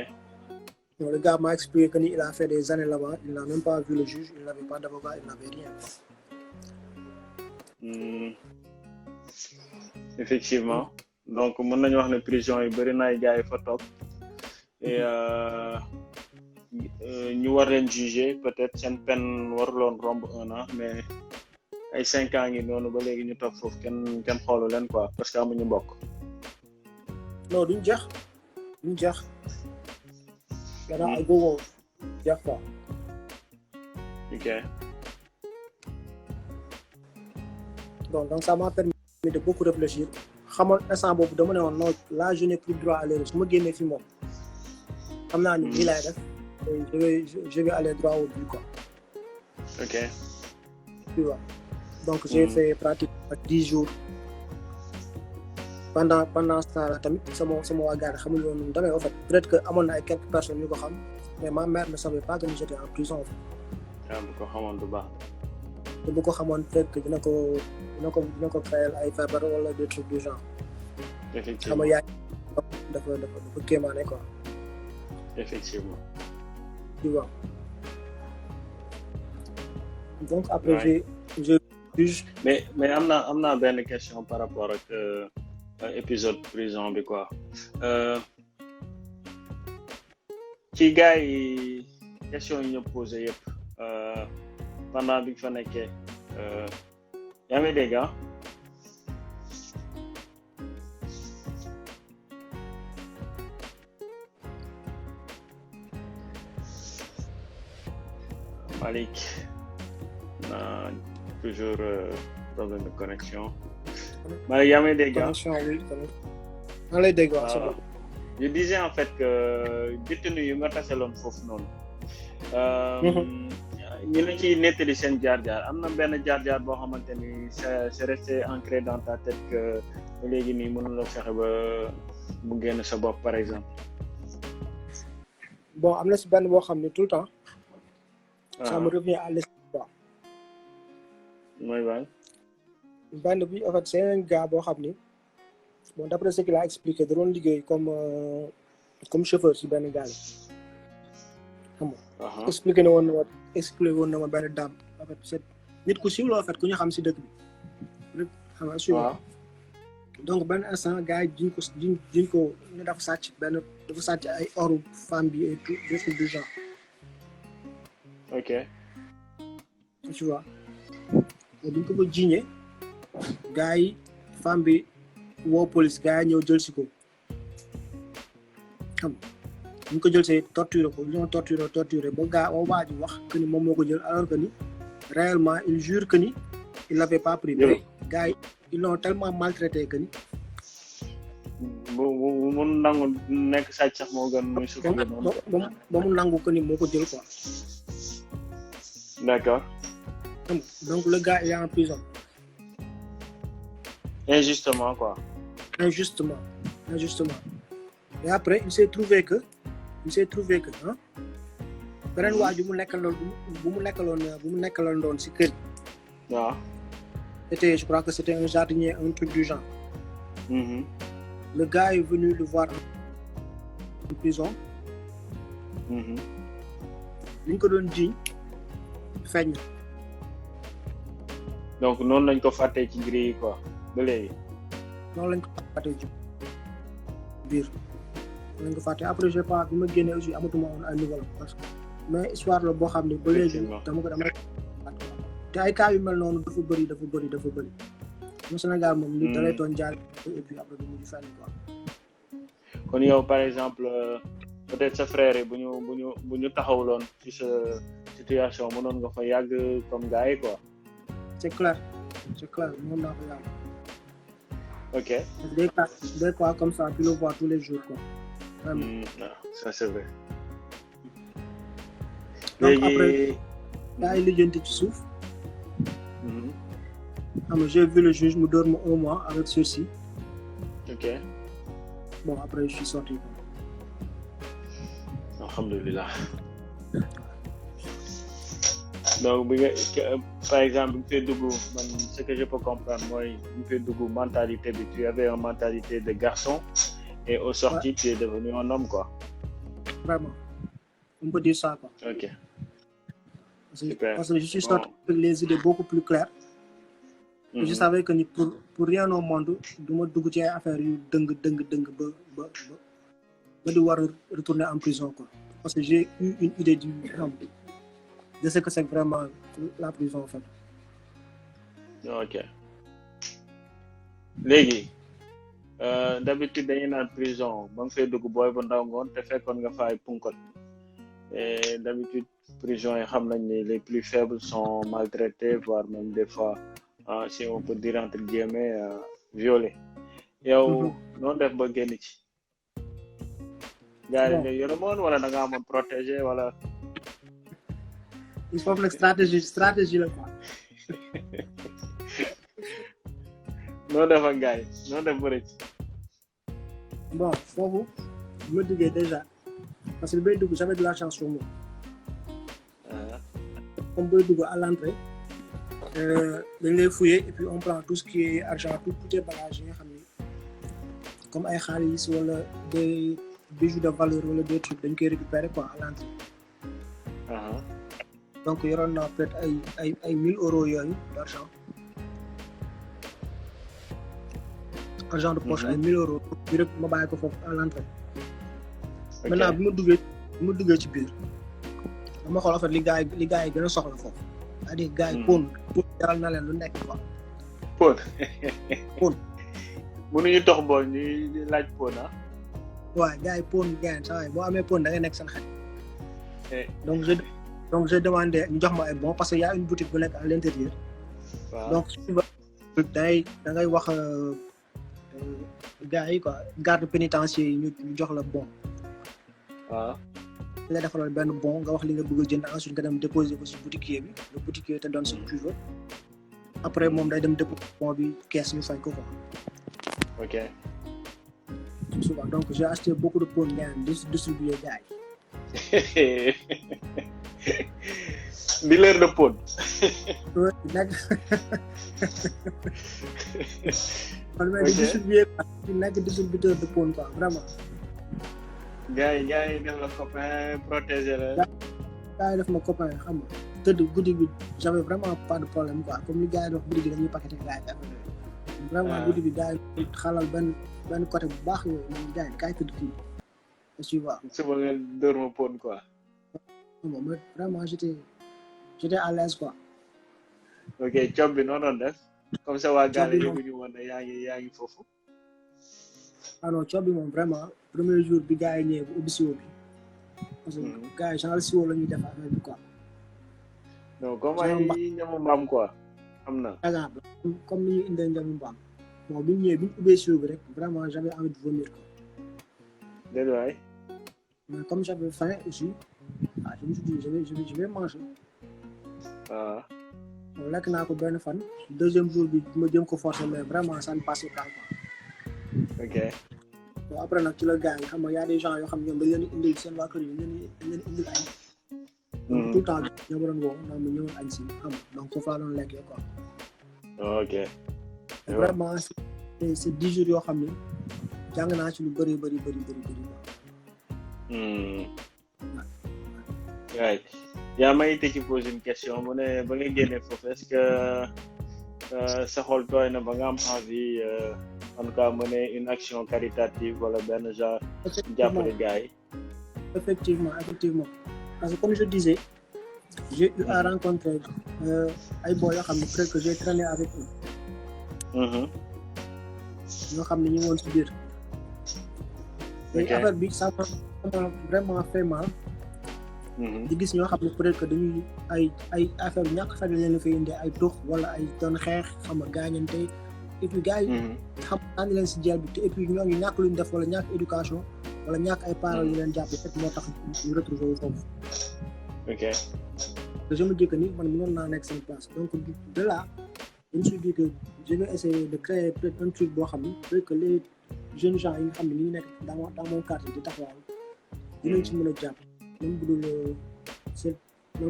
Donc, le gars m'a expliqué qu'il a fait des années là-bas, il n'a même pas vu le juge, il n'avait pas d'avocat, il n'avait rien. Effectivement. Donc mën nañu wax ne prison yi bëri na ay gars yi fa toog et ñu war leen juger peut-être seen peine waruloon romb 1 an mais ay 5 ans ngi noonu ba léegi ñu toog foofu kenn xoolu leen quoi parce que amuñu mbokk. Non duñ jeex. Gannaaw ay góoboo jeex quoi. Ok. Donc ça m'a permis de beaucoup réfléchir. Xamoon instant boobu dama ne woon non là je n'ai plus droit à l'erreur su ma génnee fi moom xam naa ni lii laay def je vais aller droit au but quoi. Ok. Tu vois. Donc j'ai fait pratiquement 10 jours. Pendant ce temps là tamit sama waa gars xamuñu woon damay en fait peut-être que amoon na ay quelques personnes yu ko xam mais ma mère ne savait pas que j'étais en prison. bu ko xamoon du baax. te bu ko xamoon peut-être que dina ko créer ay feebar wala des trucs du genre. Effectivement. Xam nga yaay dafa kéemaane quoi. Effectivement. Tu vois. Donc après j'ai juge. Mais am na benn question par rapport ak épisode prison bi quoi. Ci gars yi question yi ñu posé yëpp pendant bi nga fa nekkee yaa ngi dégg ah. Malick toujours problème de connexion. Malick yaa ngi dégg ah. Connexion oui maa lay dégg waaw c'est bon. Je disais en fait que détenu yu nga taseloon foofu noonu. ñu la ciy nettali seen jaar-jaar am na benn jaar-jaar boo xamante ni c'est resté ancré dans ta tête que léegi nii mënuloo fexe ba mu génn sa bopp par exemple. bon am na si benn boo xam ne tout le temps. ça me revient à l'esprit quoi. mooy ban. benn bi en fait c'est un gars boo xam ni bon d'après ce qu'il a expliqué da doon liggéey comme chauffeur si benn gaal xam nga. expliqué woon na ma benn dame en fait c'est nit ku siiw la en fait ku ñu xam si dëkk bi xam nga suivant. donc benn instant gars yi jiñ ko ne dafa sàcc ay oru femme bi et tout des trucs du genre. ok. tu vois buñ ko jiiñee gars yi femme bi woo police gars yi ñëw jël si ko xam nga ñu ko jël see torturé ko ñoo torturé ba waa ji wax que ni moom moo ko jël alors que ni réellement il jure que ni il l'avait pas pris. mais gars yi ils l'ont tellement maltraité que ni. mu nangu nekk sàcc sax moo gën muy suuf. ba mu nangu que ni moo ko jël quoi. d'accord. donc le gars il est en prison. Injustement quoi. Injustement. Et après il s'est trouvé que beneen waa ju mu nekkaloon doon si kër. waaw. je crois que c'était un jardinier un truc du genre. Le gars est venu le voir en prison. li ñu ko doon jiiñ feeñ. donc noonu lañ ko fàttee ci grille yi quoi ba léegi. noonu lañ ko fàttee ci biir lañ ko fàttee après je pas bi ma génnee aussi amatuma woon ay nouvelles parce que mais histoire la boo xam ne ba léegi dama te ay cas yu mel noonu dafa bëri mu Sénégal moom nit da lay toon jaal et puis après du mujj fenn quoi. kon yow par exemple peut-être sa frère yi bu ñu taxawloon ci sa situation mënoon nga fa yàgg comme gars yi quoi. c'est clair mënoon naa fa yàgg. ok. des cas comme ça tu le vois tous les jours quoi. Vraiment. Ça c'est vrai. donc après gars yi lijjanti ci suuf. J'ai vu le juge me donne 1 mois avec sursis. Ok. Bon, après, je suis sorti. Alhamdulillah. Donc, par exemple, ce que je peux comprendre, moi, mentalité, tu avais une mentalité de garçon et au sorti, tu es devenu un homme, quoi. Vraiment. On peut dire ça, quoi. Ok. Super. Parce que je suis sorti avec les idées beaucoup plus claires. Je savais que pour rien au monde du ma dugg ci ay affaires yu dëng ba di war a retourner en prison quoi parce que j'ai eu une idée de ce que c'est vraiment la prison en fait. ok léegi d'habitude dañuy naan prison ba nga fay dugg booy bu ndaw ngoon te fekkoon nga fay punkal et d'habitude prison yi xam nañ ni les plus faibles sont maltraités voire même des fois. Si on peut dire entre guillemets violé yow noonu def ba génn ci gars yi nga yërëmoon wala da nga amoon protégé wala il faut que stratégie la quoi noonu def ak gars yi noonu def bëri ci bon foofu ma duggee déjà parce que bay dugg j'avais de la chance sur moi comme bay dugg à l'entrée dañ lay fouiller et puis on prend tout ce qui est argent tout les bagages yi nga xam ni comme ay xaalis wala des bijoux de valeur wala des trucs dañ koy récupérer quoi à l'entrée. Donc yoroon naa peut-être ay 1000 euros yooyu d'argent. Argent de poche ay 1000 euros bi rek ma bàyyi ko foofu à l'entrée. Maintenant bi ma duggee ci biir dama xool en fait li gars yi gën a soxla foofu. c'est-à-dire gars yi pon jaral na leen lu nekk quoi. Pon. mënuñu dox bool ñu laaj pon ah. waaw gars yi pon gars yi saa waay boo amee pon da ngay nekk seen xel. donc j'ai demandé ñu jox ma ay bon parce que y a une boutique bu nekk à l'intérieur. Wow. Donc da ngay wax gars yi quoi garde pénitentiaire yi ñu jox la bon. waaw. la defalal benn bon nga wax li nga bëgg a jënd ensuite nga dem déposer ko ci boutiquier bi le boutiquier te donne ce que tu veux après moom day dem déposer bon bi caisse ñu fay ko quoi. ok. Souvent donc j'ai acheté beaucoup de pots ngeen distribuer gars yi. dealer de pot. nekk man may distribuer nekk distributeur de pon quoi vraiment. gars yi def la copain protéger la. gars yi def ma copain xam nga tëdd guddi bi j'avais vraiment pas de problème quoi comme li gars yi wax guddi gi dañuy paqueté gars yi vraiment guddi bi gars yi xalal benn côté bu baax yooyu man gars yi kaay tëdd fii tu vois. suba nga dóor ma pon quoi. mais vraiment j'étais à l'aise quoi. ok cob bi noo doon def comme ça waa gars yi yëguñu woon ne yaa ngi foofu. ah non cob bi moom vraiment premier jour bi gars yi ñëwee bu ubbi siwo bi parce que gars yi genre siwo la ñuy def affaire bi quoi. non comme ay ñamu mbaam quoi am na. comme ni ñu indee ñamu mbaam bon bi ñu ñëwee bi ñu ubbee siwo bi rek vraiment j'avais envie de vomir quoi. déedéet waay. mais comme j'avais faim aussi je me suis dit je vais manger. waaw. bon lekk naa ko benn fan deuxième jour bi ma jëm ko forcer mais vraiment ça ne passait pas quoi. ok. bon après nag ci la gars yi xam nga y a des gens yoo xam ne ñoom dañ leen di indil seen waa kër yi dañ leen di indil añ. donc tout le temps ñoo ma doon woo ndax ma ñëwoon añ si xam nga donc foofu laa doon lekkee quoi. ok. vraiment c'est 10 jours yoo xam ne jàng naa ci lu bëri quoi. waay yaa may te ci poser une question mu ne ba nga génnee foofu est-ce que sa xol tooy na ba nga am envie en tout cas mener une action caritative wala benn genre jàppale gars yi. effectivement parce que comme je disais j'ai eu à rencontrer ay boy yoo xam ne peut-être que j'ai traîné avec eux. ñoo xam ne ñu ngi woon ci biir. ok affaire bi ça m'a vraiment fait mal. di gis ñoo xam ne peut-être que dañuy ay affaire ñàkk fa leen la fay indi ay tux wala ay doon xeex xam nga gaañante et puis gars yi xam naa leen si jël bi te et puis ñooñu ñàkk luñ def wala ñàkk éducation wala ñàkk ay parents yu leen jàpp rek moo tax ñu retrouver wu foofu. ok. te je me dis que ni man mënoon naa nekk seen place donc de là je me suis dit que je vais essayer de créer peut-être un truc boo xam ni peut-être que les jeunes gens yi nga xam ne ñu nekk dans mon quartier di taxawal dinañ ci mën a jàpp. même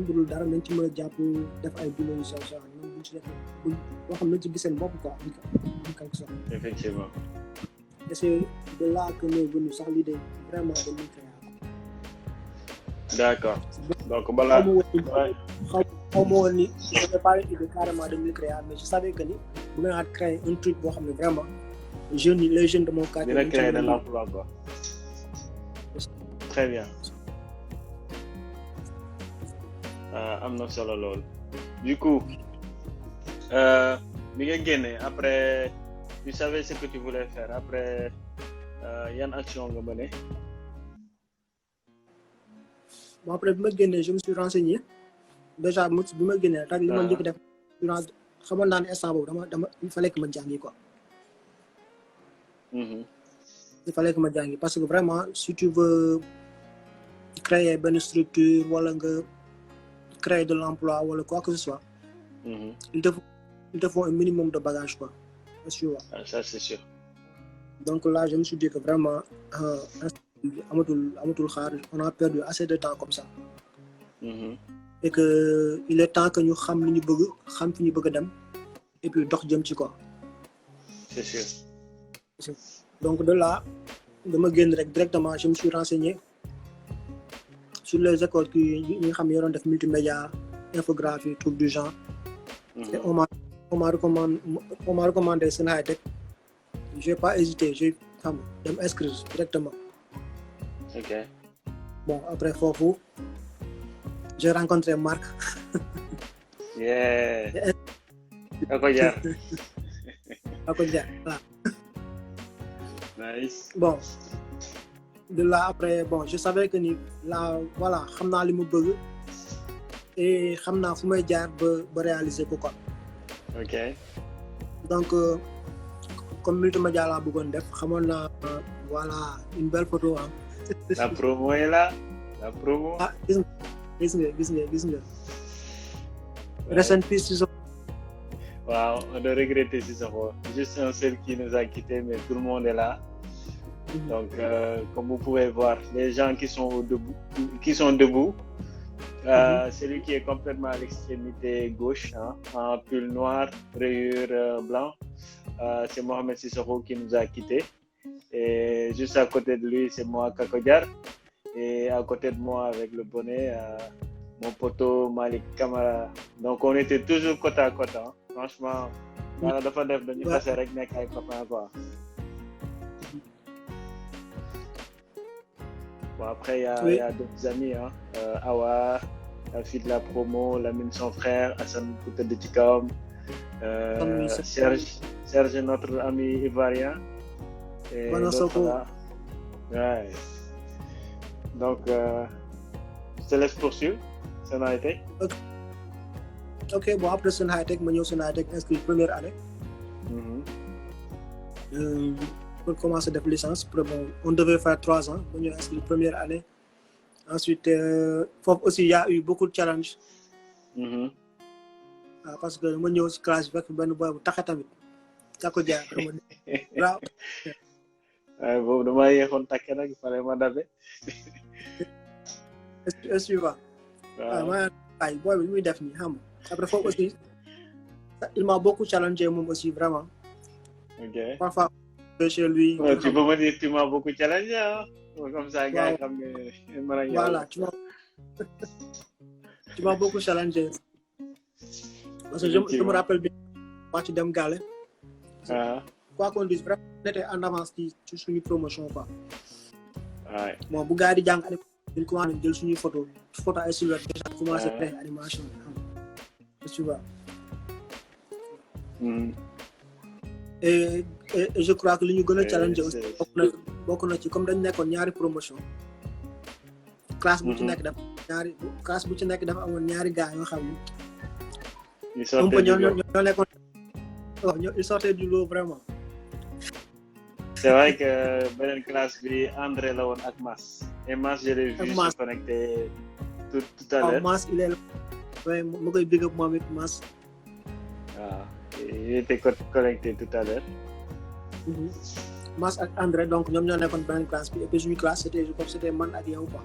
bu dul dara nañ ci mën a jàpp def ay boulot yu sew même buñ ci def boo xam nañ ci gis seen bopp quoi en quelque sorte. effectivement. et c'est de là que m'est venue sax l'idée vraiment de m'immigré. d'accord donc balaa. xaw ma woon ni je n'ai pas l'idée carrément de m'immigré mais je savais que ni bu nga créer un truc boo xam ne vraiment les jeunes de mon quartier. dina créer de l'emploi quoi. très bien. am na solo lool du coup bi nga génnee après tu savais ce que tu voulais faire après yan action nga mené. bon après bi ma génnee je me suis renseigné déjà bi ma génnee tak li ma njëkk def xamoon naa ne instant boobu dama il fallait que ma jàngi quoi. il fallait que ma jàngi parce que vraiment si tu veux créer benn structure wala nga créer de l'emploi wala quoi que ce soit. il te faut un minimum de bagage quoi. ça c'est sûr. donc là je me suis dit que vraiment amatul xaar on a perdu assez de temps comme ça. et que il est temps que ñu xam li ñu bëgg xam fi ñu bëgg a dem et puis dox jëm ci quoi. c'est sûr. donc de là dama génn rek directement je me suis renseigné sur les écoles qui ñi nga xam ne yoroon def multimédia infographie truc du genre. et on m'a recommandé Sen High-Tech. J'ai pas hésité j'ai xam dem inscrire directement. ok. bon après foofu j'ai rencontré Marc. ako jaar voilà. nice. bon de là après bon je savais que ni là voilà xam naa li mu bëgg et xam naa fu may jaar ba réaliser ko quoi. ok. donc comme multimédia laa bëggoon def xamoon naa voilà une belle photo ah. la promo est là la promo. ah gis nga. rest in peace Sissoko. waaw on doit regretter Sissoko juste un seul qui nous a quitté mais tout le monde est là. Donc, comme vous pouvez voir, les gens qui sont debout, celui qui est complètement à l'extrémité gauche, hein, en pull noir, rayures blanc, c'est Mohamed Sissoko qui nous a quittés. Et juste à côté de lui, c'est moi, Diar. Et à côté de moi, avec le bonnet, mon poteau Malick KAMARA. Donc, on était toujours côte à côte. Hein. Franchement, on dafa def dañu passé rek nekk ay copains quoi. Bon, après, il y a d'autres amis. Hein. Awa, la fille de la promo, Lamine son frère, Hassan Kouta de Tikam, Serge, notre ami ivoirien. Et d'autres là. Ouais. Donc, je te laisse poursuivre. Ça n'a été. Ok, bon, après Sun High Tech, je suis inscrit première année. Pour commencer la licence, on devait faire 3 ans. Je suis inscrit première année. Ensuite, aussi, il y a eu beaucoup de challenges. Parce que je suis en classe avec un boy qui est très bien. Boobu dama yéexoon takk nag il fallait ma dabe. Est-ce que waaw ay boy bi muy def nii xam après foofu aussi il m'a beaucoup challengé moom aussi vraiment. Ok. Parfois chez lui. Ouais, tu peux me dire tu m'as beaucoup challengé hein. Comme ça gars yi xam ne mën a voilà tu m'as beaucoup challengé. Parce que je me rappelle bien quand tu dem Gale. Quoi qu'on dise, vraiment, on était en avance sur une promotion. Quoi. Ouais. Bon, bu gars yi di jàng animation, commencé jël suñuy photo ay silhouette déjà commencé faire animation. Tu vois. Et je crois que li ñu gën a challenge aussi bokk na ci comme dañ nekkoon ñaari promotion. Classe bu ci nekk dafa amoon ñaari gars yoo xam ni. Ils sortaient du lot. ñoo nekkoon ils sortaient du lot vraiment. C'est vrai que beneen classe bi André la woon ak Mas. Et Mas je l'ai vu se connecter tout à l'heure. Mas il est là. Ouais, ma koy big up moom it Mas. Il était connecté tout à l'heure. Mas ak André donc ñoom ñoo nekkoon beneen classe bi et puis suñu classe c'était man ak yow quoi.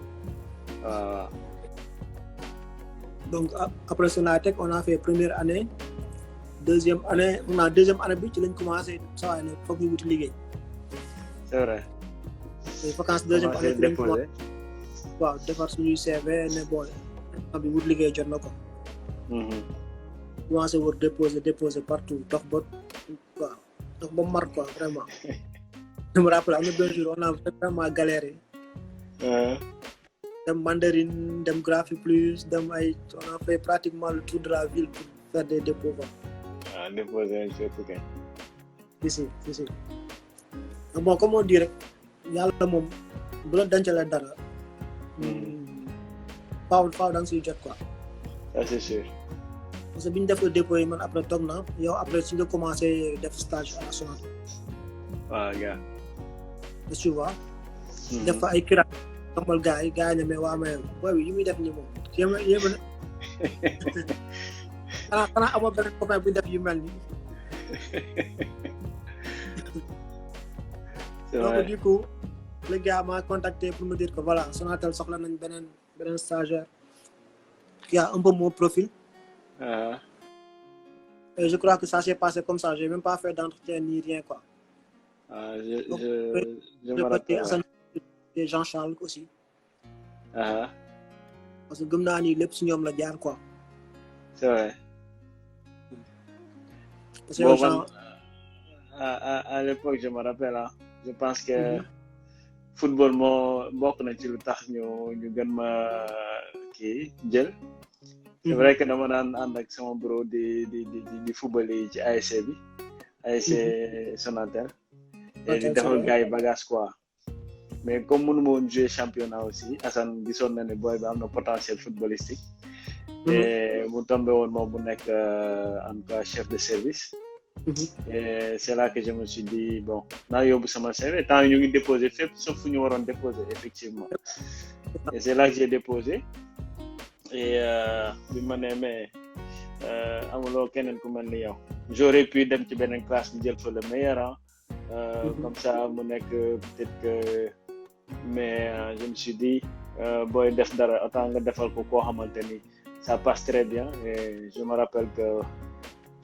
Donc après Sun High Tech on a fait première année. Deuxième année bi ci lañ commencé saa waay ne foog ñu wuti liggéey. C'est vrai. Les vacances deuxième année bi lañ commencé. waaw defar suñuy CV ne bon bi wut liggéey jot na ko. commencé wër déposer partout dox ba mar quoi vraiment. Je me rappelle am na benn jour on a vraiment galéré. dem Mandarine dem Graphie Plus dem on a fait pratiquement le tour de la ville pour faire des dépôts quoi. Déposer un chef kay. Si. Bon comme on dit rek yàlla moom bu la dencalee dara. faaw da nga siy jot quoi. Ça c'est sûr. Parce que bi ñu def dépôt yi man après toog naa yow après si nga commencé def stage à la Sonatel. waaw gars. tu vois. def fa ay kira xamal gars yi ne mais waa mais booy yi muy def nii moom yéema na xanaa amoo beneen copain bu def yu mel nii. Donc du coup le gars m'a contacté pour me dire que voilà Sonatel soxla nañ beneen stagiaire qui a un peu mon profil. Et je crois que ça s'est passé comme ça, j'ai même pas fait d'entretien ni rien quoi. Je me rappelle. Et Jean-Charles aussi. Parce que gëm naa ni lépp si ñoom la jaar quoi. C'est vrai. Parce que bon, à l'époque je me rappelle hein, je pense que football moo bokk na ci lu tax ñu gën ma kii jël. C'est vrai que dama daan ànd ak sama bro di football yi ci ASC bi ASC Sonatel et di defal gars yi bagage quoi mais comme mënu ma woon jouer championnat aussi Assane gisoon na ne boy bi am na potentiel footballistique et mu tombé woon moom bu nekk en tout cas chef de service et c'est là que je me suis dit bon naa yóbbu sama CV tant ñu ngi déposé fépp sauf fu ñu waroon déposer effectivement et c'est là que j'ai déposé et bi ma nee mais amuloo keneen ku mel ni yow j'aurais pu dem ci beneen classe ñu jël fa le meilleur Comme ça mu nekk peut-être que mais je me suis dit booy def dara autant nga defal ko koo xamante ni ça passe très bien et je me rappelle que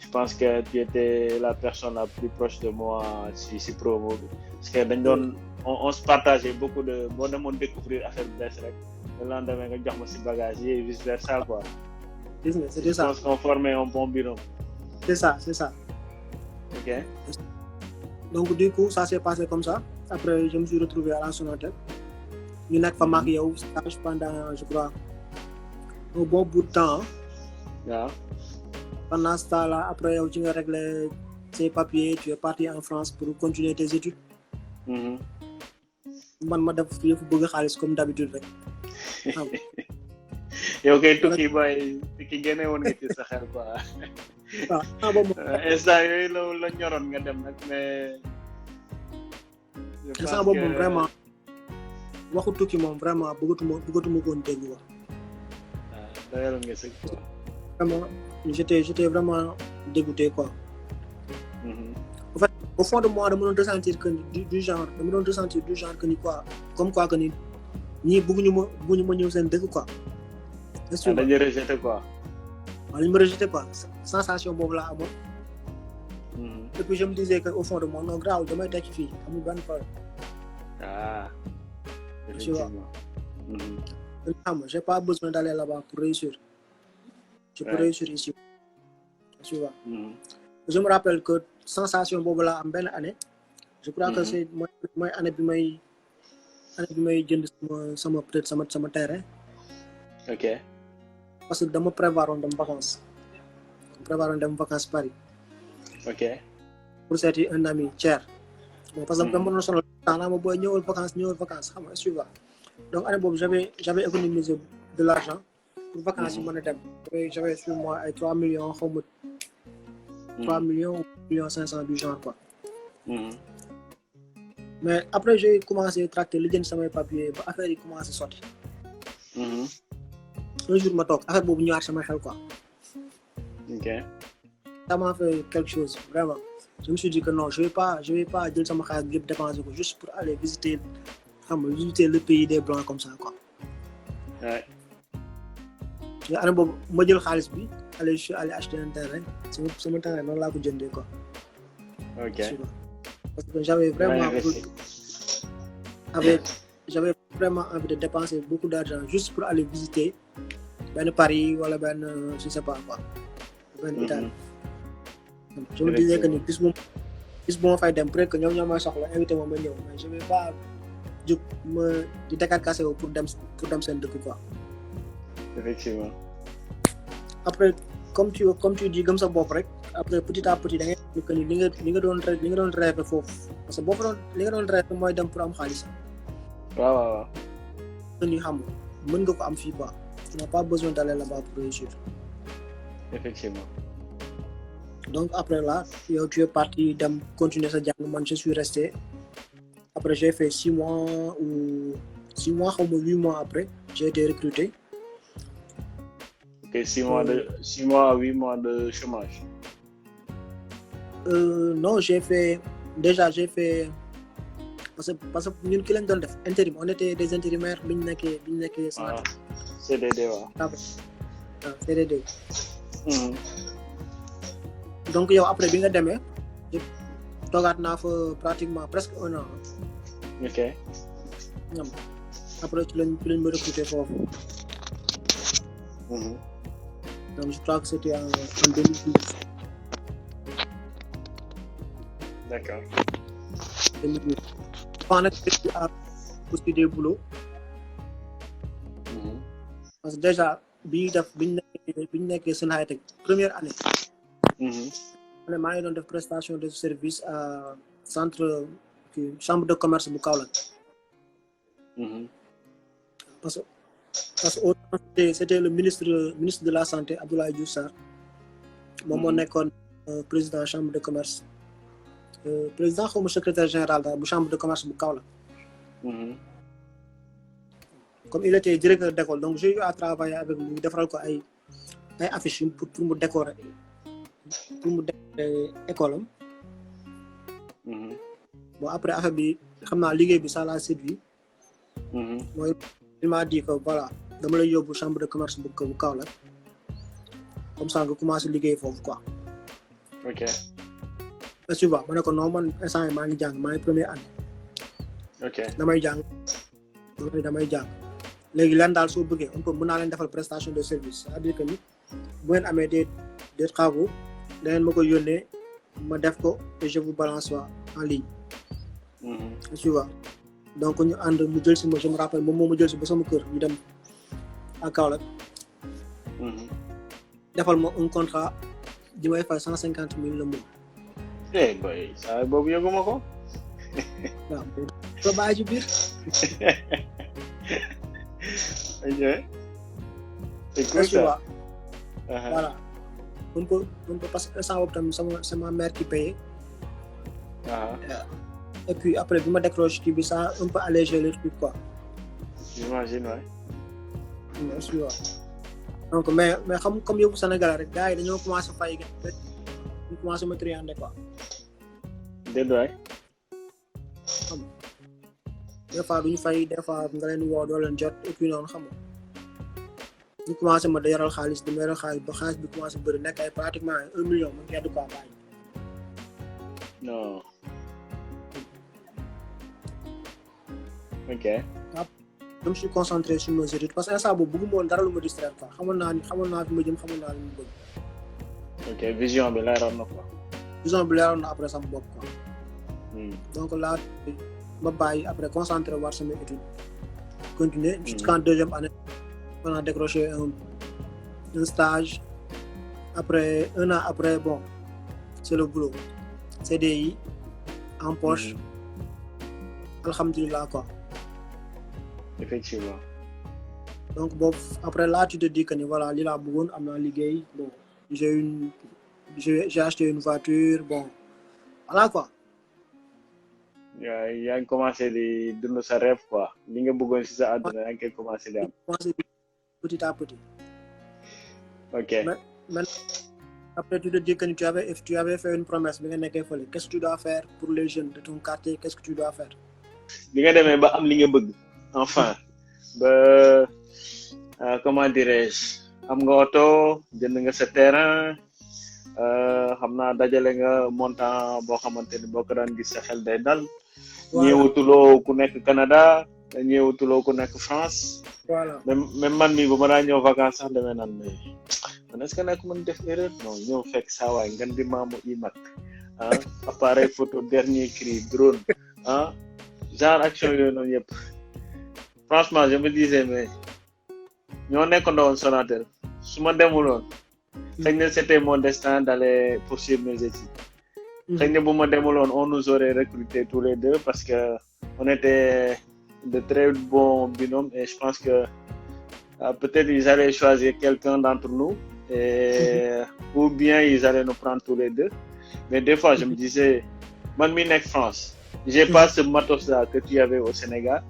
je pense que tu étais la personne la plus proche de moi si promo bi parce que dañ doon on se partageait beaucoup de boo demoon découvrir affaire bu bees rek le lendemain nga jox ma si bagage yi vice versa quoi. C'était ça. Je pense qu'on formait un bon binôme. C'est ça. Ok. Donc du coup ça s'est passé comme ça après je me suis retrouvé à la Sonatel ñu nekk fa mag yow stage pendant je crois un bon bout de temps. waaw. Pendant ce temps-là après yow ci nga réglé ses papiers tu es parti en France pour continuer tes études. Man ma def yëfu bëgg xaalis comme d'habitude rek. yow kay tukki booy tukki génne woon nga ci sa xel quoi. waaw boobu instant yooyu la ñoroon nga dem nag mais. instant boobu moom vraiment waxu tukki moom vraiment bëggatuma ko woon dégg quoi. doyaloon nga sëg quoi. Vraiment j'étais vraiment dégoûté quoi. En fait au fond de moi dama doon ressentir que du genre que ni quoi comme quoi que ni ñii bëgguñu ma ñëw seen dëkk quoi. est-ce que dañuy rejeté quoi. waaw dañu ma rejeté quoi sensation boobu laa amoon. Et puis je me disais que au fond de moi non grave damay tekki fii amul benn problème. Effectivement. J'ai pas besoin d'aller là-bas pour réussir. Je peux réussir ici. Tu vois. Je me rappelle que sensation boobu laa am benn année. Je crois que c'est mooy année bi may jënd sama peut-être sama terrain. Ok. Parce que dama prévoir woon dem vacances Paris. Ok. Pour seeti un ami cher. Bon parce que dama doon sonal temps ma booy ñëwal vacances xam nga tu vois. Donc année boobu j'avais économisé de l'argent pour vacances yi mën a dem. J'avais sur moi ay 3 millions xaw ma 3 millions ou 1,5 millions du genre quoi. Mais après j'ai commencé tracter li jënd samay papiers ba affaire yi commencé sotti. Un jour ma toog affaire boobu ñëwaat sama xel quoi. Ok. Ça m'a fait quelque chose vraiment. Je me suis dit que non je vais pas jël sama xaalis yëpp dépenser ko juste pour aller visiter le pays des blancs comme ça quoi. Ouais. mais année boobu ma jël xaalis bi je suis allé acheter un terrain sama terrain noonu laa ko jëndee quoi. Ok. Parce que j'avais vraiment envie de dépenser beaucoup d'argent juste pour aller visiter benn Paris wala benn je sais pas quoi benn Italie. Je me disais que ni bis bu ma fay dem peut-être que ñoom may soxla invité ma ñëw mais je vais pas jóg ma di décarcassé wu pour dem seen dëkk quoi. Effectivement. Après comme tu dis gëm sa bopp rek après petit à petit da ngay que ni li nga doon rêvé foofu parce que boo fa doon li nga doon rêvé mooy dem pour am xaalis. waaw. ni xam mën nga ko am fii quoi. Tu n'as pas besoin d'aller là-bas pour réussir. Effectivement. Donc après là yow tu es parti dem continuer sa jàng man je suis resté. Après j'ai fait 6 mois xaw ma 8 mois après j'ai été recruté. Ok, 6 mois à 8 mois de chômage. Non j'ai fait parce que ñun ki lañ doon def intérim on était des intérimaires biñ nekkee CDD waaw. CDD. Donc yow après bi nga demee toogaat naa fa pratiquement presque 1 an. Ok. Après ci lañ ma recruté foofu. Donc je crois que c'était en 2012. D'accord. 2012. Pendant que j'étais à poster des boulots. Parce que déjà biñ nekkee seen high-tech première année. maa ngi doon def prestation de service à chambre de commerce bu Kaolack. Parce que c'était le ministre de la santé Abdoulaye Diouf Sarr. moom moo nekkoon président chambre de commerce. Président xaw ma secrétaire général daal bu chambre de commerce bu Kaolack. Comme il était directeur d'école donc j'ai eu à travailler avec lui defaral ko ay affiches pour mu décorer école am. bon après affaire bi xam naa liggéey bi ça l'a séduit. mooy il m'a dit que voilà dama lay yóbbu chambre de commerce bu Kaolack comme ça nga commencé liggéey foofu quoi. ok. est-ce que ma ne ko non man instant yii maa ngi jàng maa ngi première année. ok damay jàng léegi lan daal soo bëggee on peut mën naa leen defal prestation de service c'est-à-dire que ni bu ngeen amee des travaux da ngeen ma ko yónnee ma def ko et je vous balance en ligne. tu vois donc ñu ànd mu jël si ma je me rappelle moom moo ma jël si ba sama kër ñu dem à Kaolack. defal ma un contrat di may fay 150,000 le mois. boy saa boobu yëguma ko. waaw soo bàyyi ci biir. ok. c'est cool ça. voilà on peut parce que instant boobu tamit c'est ma mère qui payait. Et puis après bi ma décroché kii bi ça un peu allégé le truc quoi. j'imagine ouais. bien sûr. donc mais xam comme yóbbu Sénégal rek gars yi dañoo commencé fay ñu commencé ma triander quoi. déedéet waay. xam nga des fois duñu fay des fois nga leen woo doo leen jot et puis noonu xam nga ñu commencé ma da yoral xaalis di ma yoral xaalis ba xaalis bi commencé bëri nekk ay pratiquement 1 million ma gedd quoi bàyyi. non. ok. je me suis concentré sur mes études parce que instant boobu bëgguma woon dara lu ma distraire quoi xamoon naa fi ma jëm xamoon naa li mu bëgg. ok vision bi leeroon na quoi. vision bi leeroon na après sama bopp quoi. donc là ma bàyyi après concentré war sama étude continuer jusqu'en deuxième année on a décroché un stage après un an après bon c'est le boulot CDI en poche alhamdulillah quoi. effectivement. donc boobu après là tu te dis que ni voilà lii laa bëggoon am naa liggéey bon j'ai acheté une voiture bon voilà quoi. yaa ngi commencé di dund sa rêve quoi li nga bëggoon ci sa àdduna yaa ngi koy commencé di am. petit à petit. ok mais après tu te dis que ni tu avais fait une promesse bi nga nekkee fële qu'est-ce que tu dois faire pour les jeunes de ton quartier qu'est-ce que tu dois faire. bi nga demee ba am li nga bëgg enfin ba comment dirais-je am nga oto jënd nga sa terrain xam naa dajale nga montant boo xamante ni boo ko daan gis sa xel day dal. ñëwatuloo ku nekk Canada ñëwatuloo ku nekk France. voilà même man mii bu ma daan ñëw vacances sax demee naan mais man est-ce que nekk mën def erreur non ñëw fekk saa waay ngan di maamu iMac appareil photo dernier cri drone genre action yooyu noonu yëpp franchement je me disais mais ñoo nekkandoo woon Sonatel su ma demuloon xëy na c'était mon destin d'aller poursuivre mes études. xëy na bu ma demuloon on nous aurait recrutés tous les deux parce que on était de très bons binômes et je pense que peut-être ils allaient choisir quelqu'un d'entre nous et ou bien ils allaient nous prendre tous les deux mais des fois je me disais man mi nekk France j'ai pas ce matos-là que tu avais au Sénégal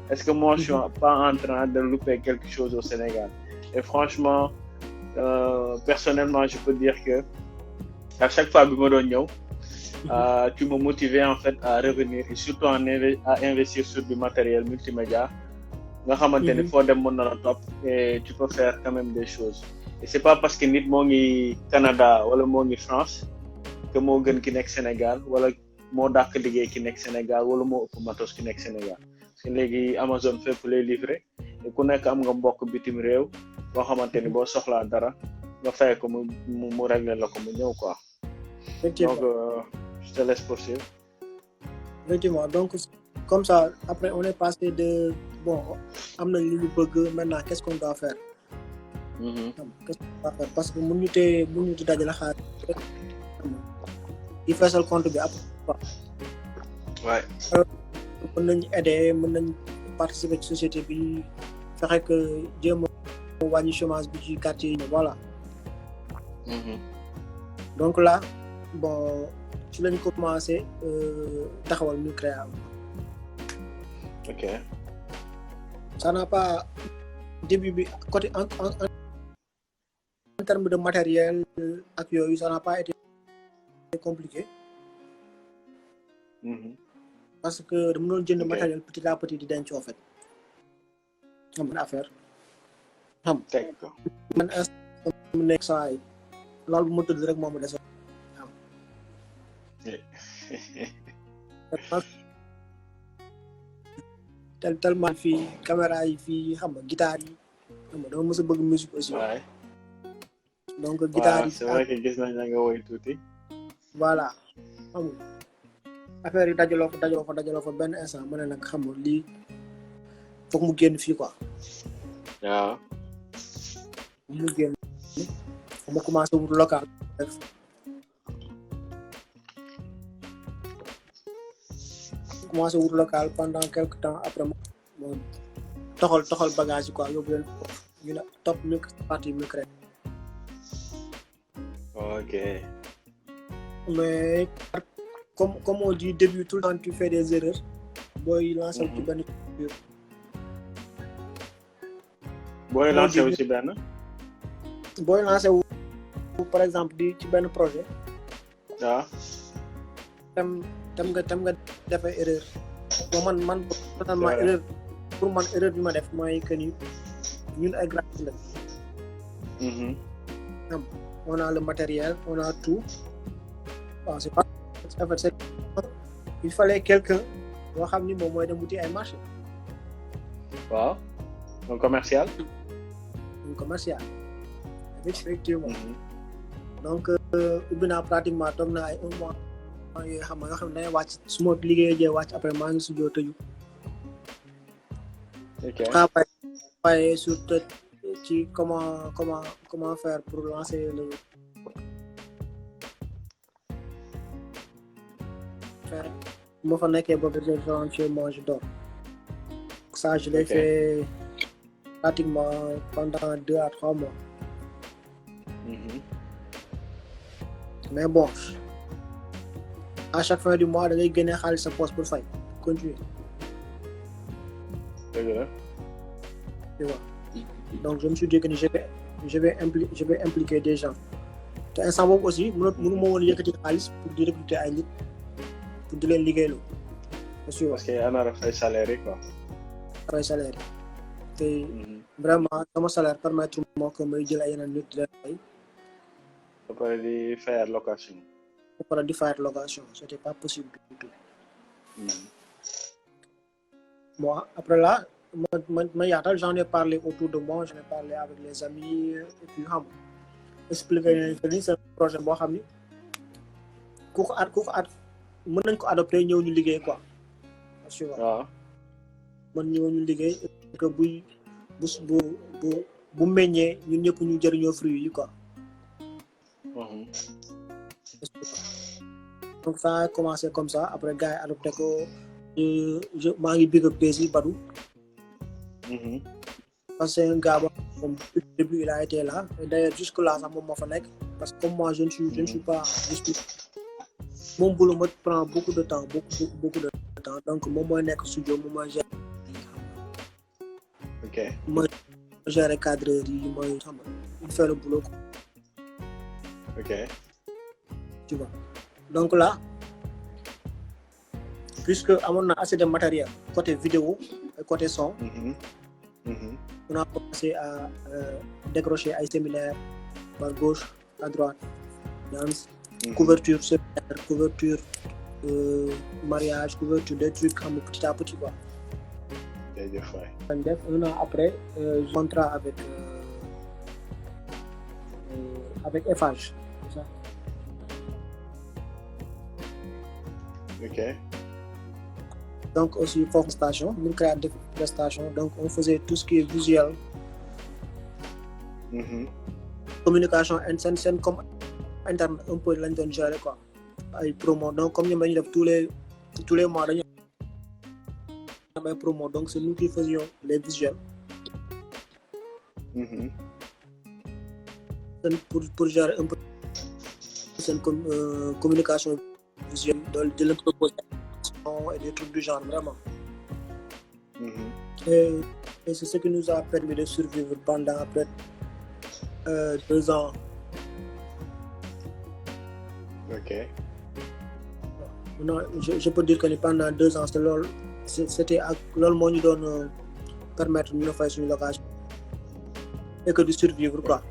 est-ce que moi je suis pas en train de louper quelque chose au Sénégal et franchement personnellement je peux dire que à chaque fois bi ma doon ñëw tu me motivais en fait à revenir et surtout à investir sur du matériel multimédia nga xamante ni foo dem mën na la topp et tu peux faire quand même des choses et c'est pas parce que nit moo ngi Canada wala moo ngi France que moo gën ki nekk Sénégal wala moo dàq liggéey ki nekk Sénégal wala moo ëpp matos ki nekk Sénégal parce que léegi Amazon fépp lay livrer et ku nekk am nga mbokk bitim réew boo xamante ni boo soxlaa dara nga fay ko mu régler la ko mu ñëw quoi. effectivement donc je te laisse poursuivre. effectivement donc comme ça après on est passé de bon am na li ñu bëgg maintenant qu'est-ce qu'on doit faire. qu'est-ce qu'on doit faire parce que mun ñu ti dajale xaar di feesal compte bi après quoi. ouais. mën nañ aider mën nañ participer ci société bi fexe que jéem a wàññi chômage bi ci quartier yi voilà. donc là bon ci lañ commencé taxawal ñu créer am. ok. ça n'a pas début bi côté en termes de matériel ak yooyu ça n'a pas été compliqué. parce que dama doon jënd Ok. matériel petit à petit di denc en fait xam nga affaire xam D'accord. man instant mu nekk saa yi loolu bu ma tëdd rek moom mu dese tellement fii caméra yi fii xam nga guitare yi xam nga dama mës a bëgg musique aussi Ouais. donc guitare Waaw, yi c'est vrai que gis nañ la nga woy tuuti. voilà xam nga affaire yi dajaloo fa benn instant ma ne nag xam nga lii foog mu génn fii quoi Waaw. mu génn ma commencé wut local def commencé wut local pendant quelque temps après mo toxal bagage yi quoi yóbbu leen foofu ñu ne top mic partie micro Ok. mais comme on dit début tout le temps tu fais des erreurs booy lancer ci benn Booy lancé wu ci benn. booy lancer wu par exemple di ci benn projet waaw. tam nga defee erreur bon man totalement Ouais. erreur pour man erreur bi ma def mooy que ni ñun ay graphiste la on a le matériel on a tout waaw c'est pas en fait c'est il fallait quelqu'un boo xam ni moom mooy dem wuti ay marché Waaw. Un commercial. un commercial effectivement donc ubbi naa pratiquement toog naa ay un mois yooyu xam nga yoo xam ne dañuy wàcc su ma liggéeyee jee wàcc après maa ngi studio tëju Ok. travailler sur ci comment faire pour lancer le faire ma fa nekkee ba je rentre chez moi je dors ça je l'ai Ok. fait pratiquement pendant 2 à 3 mois mais bon à chaque fin du mois da ngay génne xaalis sa poche pour fay continuer Dëgg la. tu vois donc je me suis dit que je vais impliquer des gens te instant boobu aussi mënu ma woon yëkkati xaalis pour di recruter ay nit pour di leen liggéeyloo parce Parce que yaa nar a fay salaire yi quoi. que salaire te vraiment sama salaire permettre moo que may jël ay yeneen nit di leen fay Ba pare di fayal location. ba pare di fayat location c'était pas possible du tout bon après là ma yaatal j'en ai parlé autour de moi j'en ai parlé avec les amis et puis xam expliquer leen que ni c'est un projet boo xam ni ku ko at mën nañ ko adopter ñëw ñu liggéey quoi tu vois Waaw. mën ñëw ñu liggéey que bu meññee ñun ñëpp ñu jëriñoo fruits yi quoi donc ça a commencé comme ça après gars yi adopté ko maa ngi big up Desi Badou parce que c'est un gars boo xam depuis le début il a été là et d'ailleurs jusque là sax moom moo fa nekk parce que comme moi je ne suis pas mon boulot me prend beaucoup de temps beaucoup de temps donc moom mooy nekk studio moom mooy gérer Ok. mooy gérer cadreur yi mooy xam nga il fait le boulot quoi. Ok. Tu vois donc là puisque amoon na assez de matériel côté vidéo et côté son on a commencé à décrocher ay séminaires par gauche à droite couverture séminaire couverture mariage couverture des trucs xam nga petit à petit quoi. Jërëjëf waay. Un an après contrat avec FH c'est ça. Ok. Donc aussi pour prestation ñu créé des prestations donc on faisait tout ce qui est visuel communication scène comme interne un peu lañ doon gérer quoi ay promo donc comme ñoom dañuy def tous les mois dañuy am ay promo donc c'est nous qui faisions les visuels pour gérer un peu seen communication visuelle de leen proposer et des trucs du genre vraiment et c'est ce qui nous a permis de survivre pendant après 2 ans. Ok. non je peux dire que pendant 2 ans c'était ak loolu moo ñu doon permettre ñu fay suñu location et que de survivre quoi.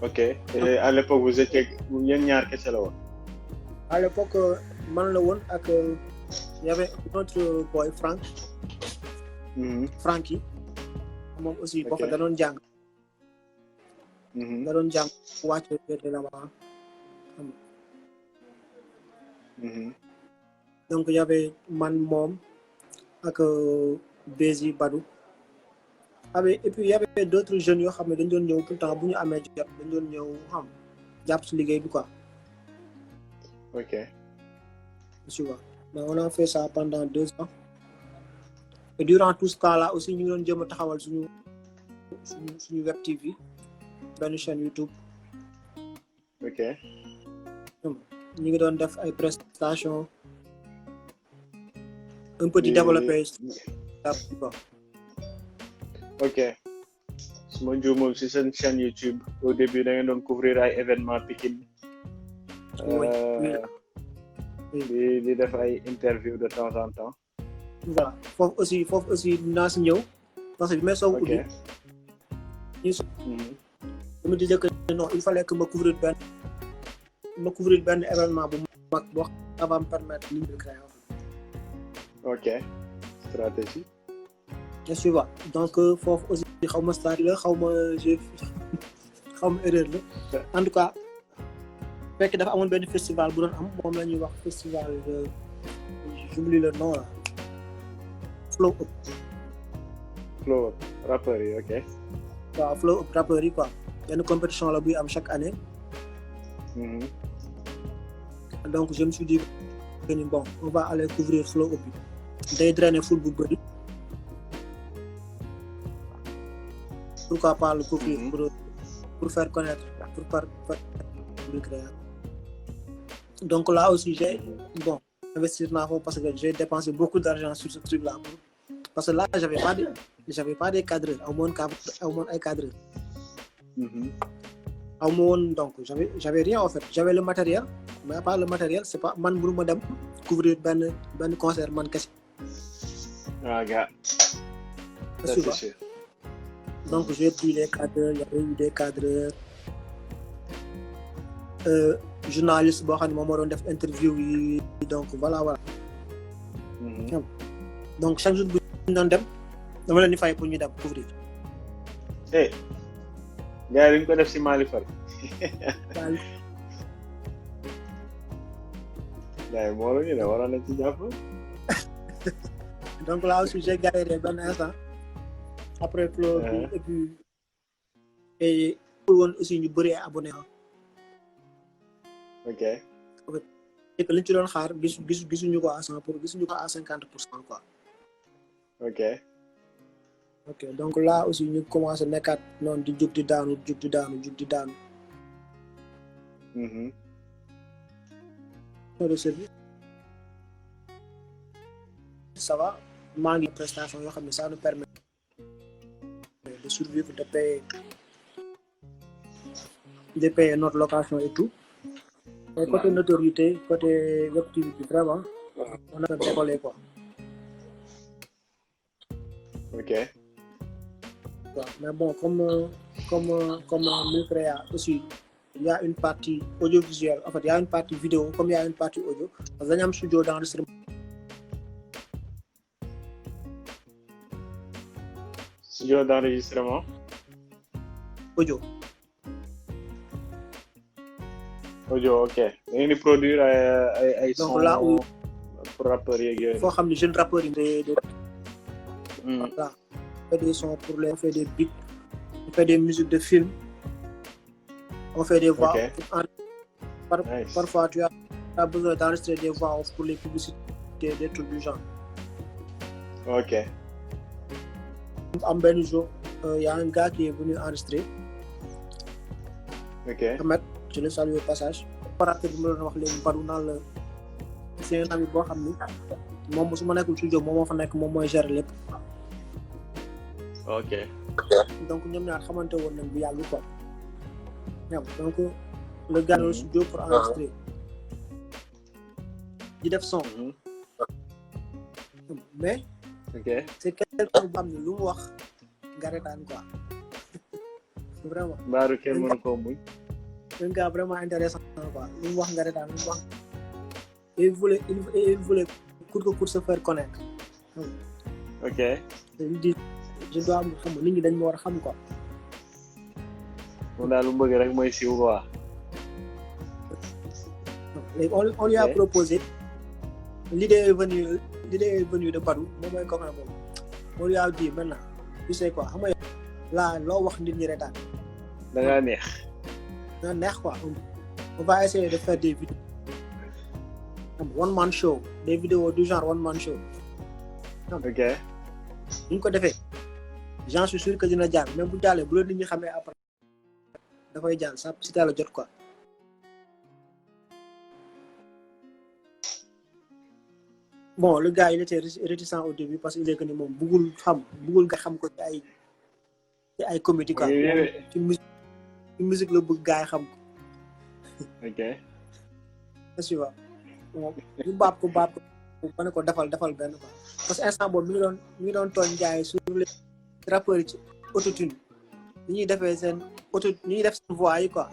Ok. Et à l'époque vous étiez yéen ñaar kese la woon. À l'époque man la woon ak y avait un autre boy Frank. Franky moom aussi boo da doon jàng. da doon jàng wàcc là-bas. Donc y avait man moom ak Bézi Badou. Et puis y avait d'autres jeunes yoo xam ne dañ doon ñëw tout le temps bu ñu amee jot dañ doon ñëw xam jàpp ci liggéey bi quoi. Ok. Tu vois. Donc on a fait ça pendant 2 ans. Et durant tout ce temps-là aussi ñu ngi doon jëm a taxawal suñu web TV benn chaîne YouTube. Ok. ñu ngi doon def ay prestations un peu di développer. Ok. su ma juumul si seen chaîne YouTube au début da ngeen doon couvrir ay événements Pikine. di def ay interview de temps en temps. Voilà foofu aussi naa si ñëw parce que bi may soog ubbi. dama disais que non il fallait que ma couvrir benn événement bu mag boo xam va me permettre li ñu créer. Ok. Stratégie. Tu vois donc foofu aussi xaw ma stade la xaw ma erreur la en tout cas fekk dafa amoon benn festival bu doon am moom la ñuy wax festival j'oublie le nom là Flow Up. Flow Up rappeurs yi ok. waaw Flow Up rappeurs yi quoi benn compétition la buy am chaque année. Donc je me suis dit que bon on va aller couvrir Flow Up bi day drainer foule bu bëri. Pourquoi pas le couvrir pour faire connaître pour créer. Donc là aussi j'ai investir naa ko parce que j'ai dépensé beaucoup d'argent sur ce truc là parce que là j'avais pas des cadreurs aw moon ay cadreurs. aw ma woon donc j'avais rien en fait j'avais le matériel mais à part le matériel c'est pas man mënu ma dem couvrir benn concert man kese. Ah gars. C'est sûr. Donc j'ai pris les cadreurs, il y avait eu des cadreurs. Journaliste boo xam ne moom moo doon def interview yi donc voilà. Donc chaque jour bu ñu doon dem dama leen di fay pour ñu dem couvrir. gars yi dañu ko def si Mali far. gars yi moo la ñu ne waroon nañ ci jàpp. Donc là aussi j'ai galéré benn instant. Après Flow et puis et pour woon aussi ñu bëri ay abonnés. Ok. Et que liñ ci doon xaar gisuñu ko à 50% quoi. Ok. Ok donc là aussi ñu commencé nekkaat noonu di jug di daanu. De service. Ça va maa ngi prestation yoo xam ne ça nous permet de survivre, de payer notre location et tout. Et côté notoriété, côté activité, vraiment, on a décollé quoi. Ok. Mais bon, comme immigré aussi, il y a une partie audiovisuelle, en fait, il y a une partie vidéo, comme il y a une partie audio. Parce que y a un studio d'enregistrement. Studio d'enregistrement. Audio, ok. Da ngeen di produire ay donc sons là où pour rappeurs yeeg yooyu. faut xam ne jeunes rappeurs yi voilà. On fait des sons pour les, on fait des beats, on fait des musiques de films, on fait des voix. Okay. Nice. Parfois tu as besoin d'enregistrer des voix pour les publicités, des trucs du genre. Ok. En benn jour, y a un gars qui est venu enregistrer. Ok. Ahmed, je le salue au passage. Opérateur bi ma doon wax léegi Badou naan la c'est un ami boo xam ni moom su ma nekkul studio moom moo fa nekk moom mooy gérer lépp. Ok. Donc ñoom ñaar xamante woon nañ bu yàgg quoi. Donc le gars au studio pour enregistrer. di def son. Mais c'est quelqu'un bu xam ne lu mu wax nga retaan quoi vraiment. Mbaaru kenn mënu koo muñ. C'est un gars vraiment intéressant quoi lu mu wax nga retaan lu mu wax. Il voulait court que court se faire connaître. Ok. Il dit je dois am xam nit ñi dañ ma war a xam quoi. moom daal lu mu bëgg rek mooy siiw quoi. On lui a proposé l'idée est venue de Badou moom mooy copain boobu. On lui a dit maintenant tu sais quoi xam nga là loo wax nit ñi retaan. da ngaa neex. da neex quoi on va essayer de faire des vidéos. one man show des vidéos du genre one man show. ok. bu ñu ko defee j'en suis sûr que dina jàll même bu jàllee bu la nit ñi xamee après dafay jàll sa si teel a jot quoi. Bon le gars il était réticent au début parce qu'il est que ni moom bëggul nga xam ko ci ay comédie quoi. ci musique la bëgg gars yi xam ko. ok. tu vois ñu baab ko ba ne ko defal benn quoi parce que instant boobu mi ngi doon tooñ gars yi sur les rappeurs yi ci autotune ni ñuy defee seen ni ñuy def seen voix yi quoi.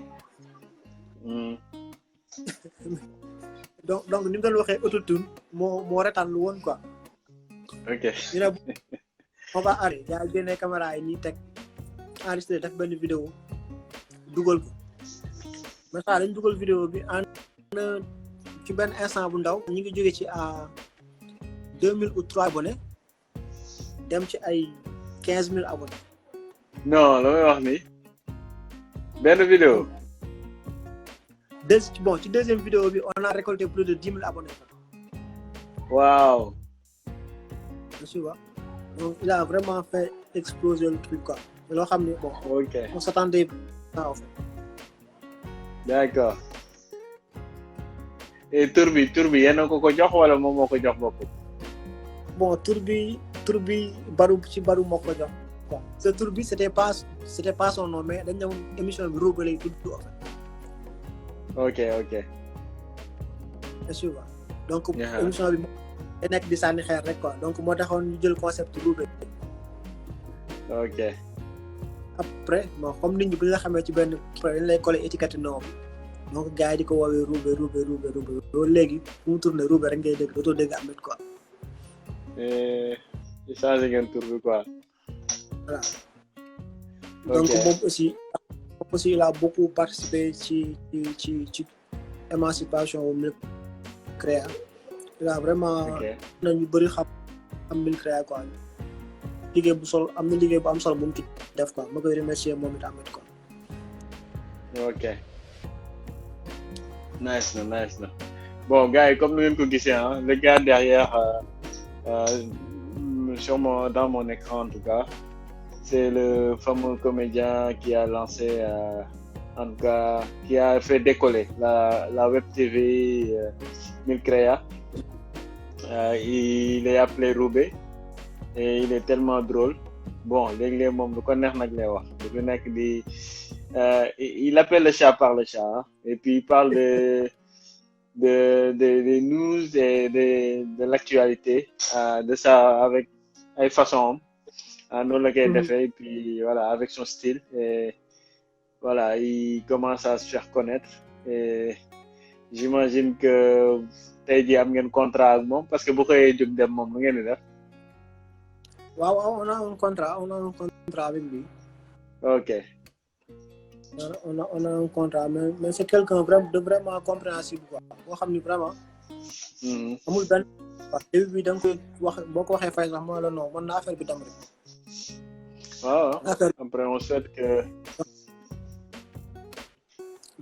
donc ni mu doon waxee autotune moo retaan lu woon quoi. ok. ñu ne on va arrêter gars yi génnee caméra yi ñuy teg enregistré def benn vidéo dugal ko mais ça dañ dugal vidéo bi en ci benn instant bu ndaw ñu ngi jóge ci à 2000 ou 3 abonnés dem ci ay 15000 abonnés. non la may wax ni benn vidéo. ci deuxième vidéo bi on a récolté plus de 10 000 abonnés. waaw. tu vois donc il a vraiment fait exploser le truc quoi loo xam ne bon. ok on s'attendait pas en fait. d'accord. et tur bi yéen a ko jox wala moom moo ko jox boppam. bon tur bi Badou moo ko jox quoi. ce tur bi c'était pas son nom mais dañ ne émission bi Roubé lay tudd en fait. ok. tu vois donc émission bi da nekk di sànni xeer rek quoi donc moo taxoon ñu jël concept Roubé. ok. après bon comme nit ñi bu ñu la xamee ci benn dañ lay coller étiquette nom bi donc gars yi di ko woowee Roubé loolu léegi fu mu tourné Roubé rek ngay dégg dootoo dégg Ahmed quoi. ci changé ngeen tur bi quoi. voilà. donc moom aussi il a beaucoup participé ci émancipation wu Malick Créa. il a vraiment nañu bëri xam Malick Créa quoi. liggéey bu am solo bu mu ci def quoi ma koy remercier moom it Ahmed quoi. ok. nice na bon gars yi comme ni ngeen ko gisee le gars derrière dans mon écran en tout cas c'est le fameux comédien qui a lancé en tout cas qui a fait décoller la web TV Malick Créa. Il est appelé Roubé et il est tellement drôle. Bon léeg-léeg moom lu ko neex nag lay wax du nekk di il appelle le chat par le chat et puis il parle des news et de l'actualité de ça avec ay façon noonu la koy defee et puis voilà avec son style et voilà il commence à se faire connaître et j'imagine que tey jii am ngeen contrat ak moom parce que bu xëyee jóg dem moom lu ngeen di def. waaw on a un contrat avec lui. ok. on a un contrat mais c'est quelqu'un vraiment compréhensible quoi boo xam ni vraiment. amul benn parce que début bi da nga koy wax boo ko waxee fay sax mooy la non mën na affaire bi dem rek. waaw après on souhaite que.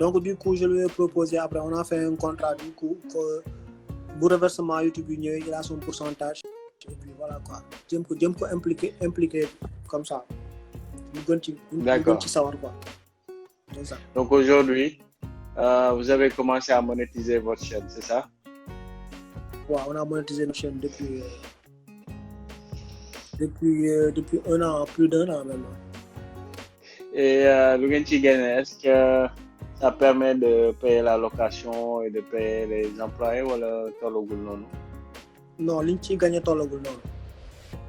donc du coup je lui ai proposé après on a fait un contrat du coup que bu reversement YouTube yi ñëwee il a son pourcentage. et puis voilà quoi jëm ko impliqué comme ça ñu gën ci sawar quoi. C'est ça. Donc aujourd'hui vous avez commencé à monétiser votre chaîne, c'est ça? Ouais, on a monétisé notre chaîne depuis un an, plus d'un an même. Et lu ngeen ci gagné est-ce que ça permet de payer la location et de payer les employés wala tollagul noonu. Non, liñ ci gagné tollagul noonu.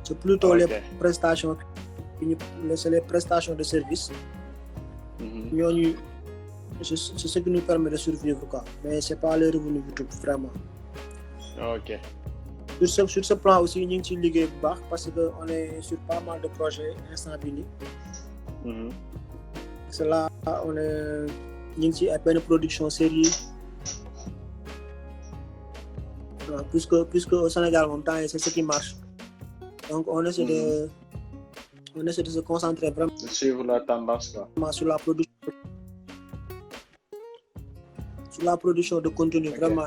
C'est plutôt les prestations, c'est les prestations de service. ñooñu c'est ce qui nous permet de survivre quoi. Mais c'est pas les revenus YouTube vraiment. Ok. Sur ce plan aussi ñu ngi ci liggéey bu baax parce que on est sur pas mal de projets instant bi nii. C'est là on est ñu ngi ci benn production série. Puisque au Sénégal moom temps c'est ce qui marche. Donc on essaie de se concentrer vraiment. De suivre la tendance quoi. Sur la production de contenu. Okay. Vraiment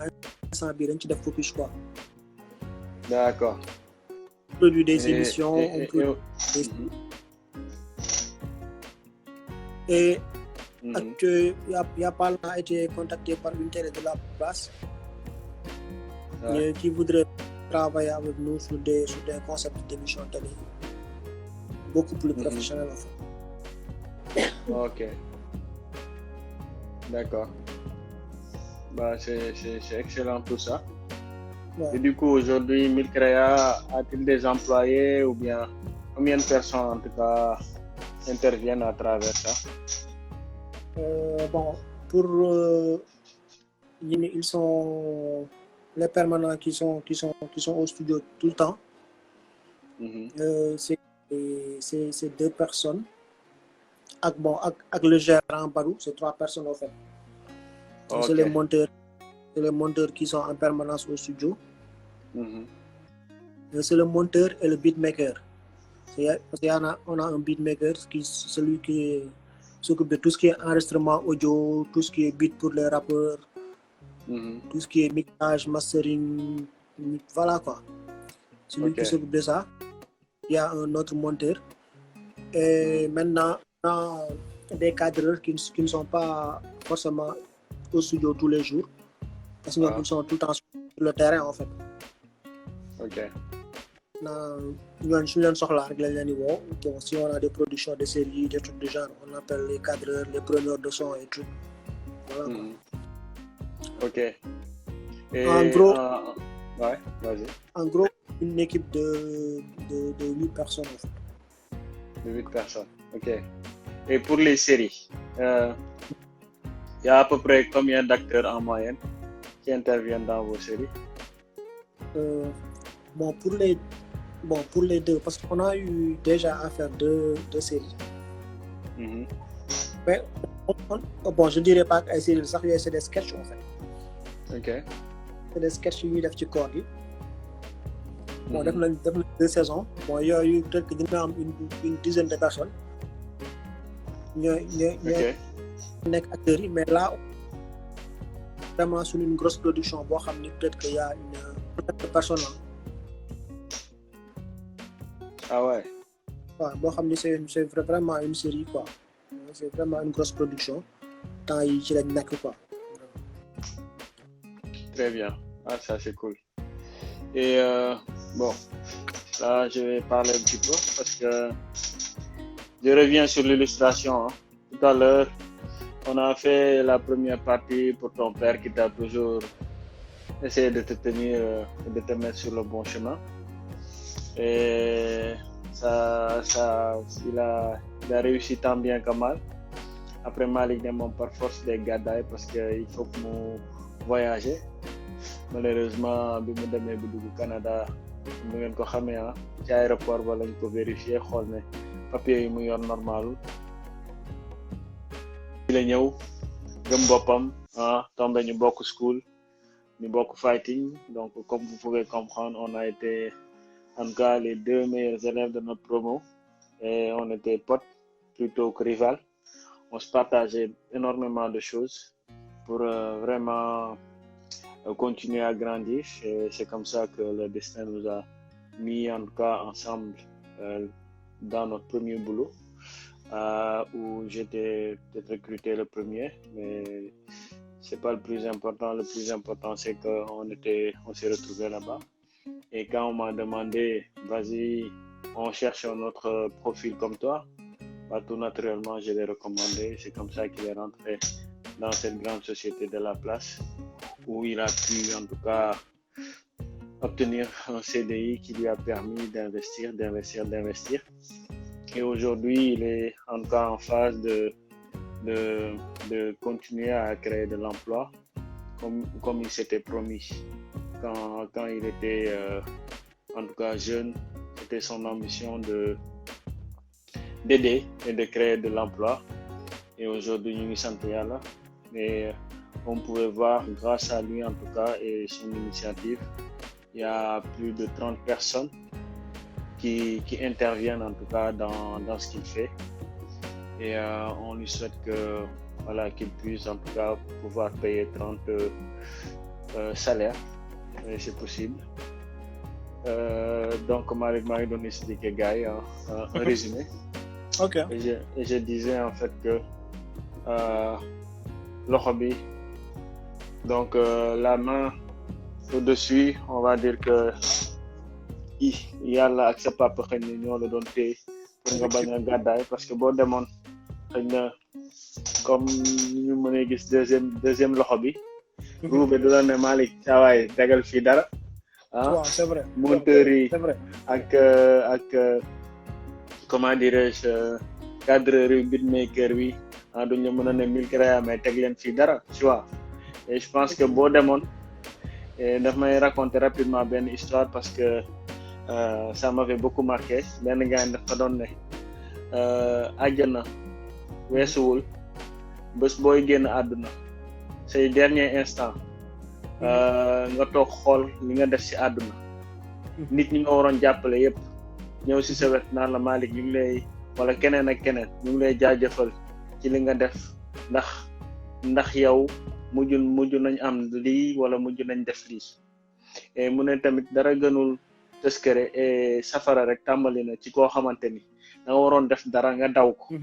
instant bi dañ ci def focus quoi. D'accord. On produit des émissions, et Yapal a été contacté par une télé de la place qui voudrait travailler avec nous sur des concepts d'émissions télé beaucoup plus professionnels en fait. Ok. D'accord. Bah, c'est excellent tout ça. Ouais. Et du coup, aujourd'hui, Milcrea a-t-il des employés ou bien combien de personnes en tout cas interviennent à travers ça? Bon, pour ils sont les permanents qui sont au studio tout le temps. C'est 2 personnes. Avec le gérant Barou, c'est 3 personnes en fait. Okay. C'est les monteurs qui sont en permanence au studio. C'est le monteur et le beatmaker. On a un beatmaker celui qui s'occupe de tout ce qui est enregistrement audio, tout ce qui est beat pour les rappeurs, tout ce qui est mixage, mastering, voilà quoi. Celui qui s'occupe de ça. Il y a un autre monteur. Et maintenant, on a des cadreurs qui ne sont pas forcément au studio tous les jours. Parce qu'ils sont tout le temps sur le terrain en fait. Ok. Si on a des productions de séries, des trucs du genre, on appelle les cadreurs, les preneurs de son et tout. Voilà. Ok. Et en gros, ouais, vas-y. En gros, une équipe de 8 personnes en fait. De 8 personnes, ok. Et pour les séries, il y a à peu près combien d'acteurs en moyenne qui interviennent dans vos séries? Pour les 2, parce qu'on a eu déjà à faire deux séries. Mais je dirais pas que c'est des sketchs en fait. Ok. C'est des sketchs qui def ci corps bi. Bon, def nañ 2 saisons. Bon, yooyu peut-être que dina am une dizaine de personnes. ñooy nekk acteurs yi, mais là vraiment sur une grosse production boo xam ni peut-être qu'il y a une personne. Ah ouais. Ouais, boo xam ni c'est vraiment une série quoi. C'est vraiment une grosse production. Temps yi ci lañ nekk quoi. Très bien. Ah, ça c'est cool. Et bon, là je vais parler un petit peu parce que je reviens sur l'illustration. Hein. Tout à l'heure, on a fait la première partie pour ton père qui t'a toujours essayé de te tenir et de te mettre sur le bon chemin. Et il a réussi tant bien que mal. Après Malick ne moom par force des gàddaay parce qu'il faut que mu voyager. Malheureusement bi mu demee bu dugg Canada mu ngeen ko xamee ci aéroport ba lañ ko vérifier xool ne papier yi mu yor normal ci la ñëw gëm boppam tombé ñu bokk school ñu bokk fighting, donc comme vous pouvez comprendre on a été en tout cas les 2 meilleurs élèves de notre promo et on était potes plutôt que rivales. On se partageait énormément de choses pour vraiment continuer à grandir et c'est comme ça que le destin nous a mis en tout cas ensemble dans notre premier boulot où j'étais peut-être recruté le premier, mais c'est pas le plus important. Le plus important c'est qu'on s'est retrouvés là-bas et quand on m'a demandé vas-y on cherche un autre profil comme toi, tout naturellement je l'ai recommandé. C'est comme ça qu'il est rentré dans cette grande société de la place, où il a pu en tout cas obtenir un CDI qui lui a permis d'investir. Et aujourd'hui, il est en tout cas en phase de continuer à créer de l'emploi, comme il s'était promis. Quand il était en tout cas jeune, c'était son ambition d'aider et de créer de l'emploi. Et aujourd'hui, ñu ngi sant Yàlla. Et on pouvait voir, grâce à lui en tout cas et son initiative, il y a plus de 30 personnes qui interviennent en tout cas dans ce qu'il fait. Et on lui souhaite qu'il puisse en tout cas pouvoir payer 30 salaires, et c'est possible. Donc Malick maa ngi doon expliquer gars yi un résumé. Ok. Et je disais en fait que loxo bi, donc la main au-dessus, on va dire que Yàlla ak sa papa xëy na ñoo la doon téye pour nga bañ a gàddaay, parce que boo demoon xëy na comme ni ñu mënee gis deuxième loxo bi. ruube du la ne Malick saa waay tegal fii dara. waaw c'est vrai. monteur yi c'est vrai. ak comment dirais-je cadreur yi beatmaker bi duñ la mën a ne mille créa mais teg leen fii dara, tu vois. Et je pense que boo demoon daf may raconter rapidement benn histoire parce que ça m'avait beaucoup marqué. benn gars dafa doon ne àjjana weesuwul bés booy génn àdduna say dernier instant nga toog xool li nga def ci àdduna, nit ñi nga waroon jàppale yépp ñëw ci sa wet naan la Malick ñu ngi lay, wala keneen ak keneen ñu ngi lay jaajëfal ci li nga def, ndax yow mujj nañ am lii wala mujj nañ def lii. Et mu ne tamit dara gënul tëskëre et safara rek tàmbali na ci koo xamante ni da nga waroon def dara nga daw ko.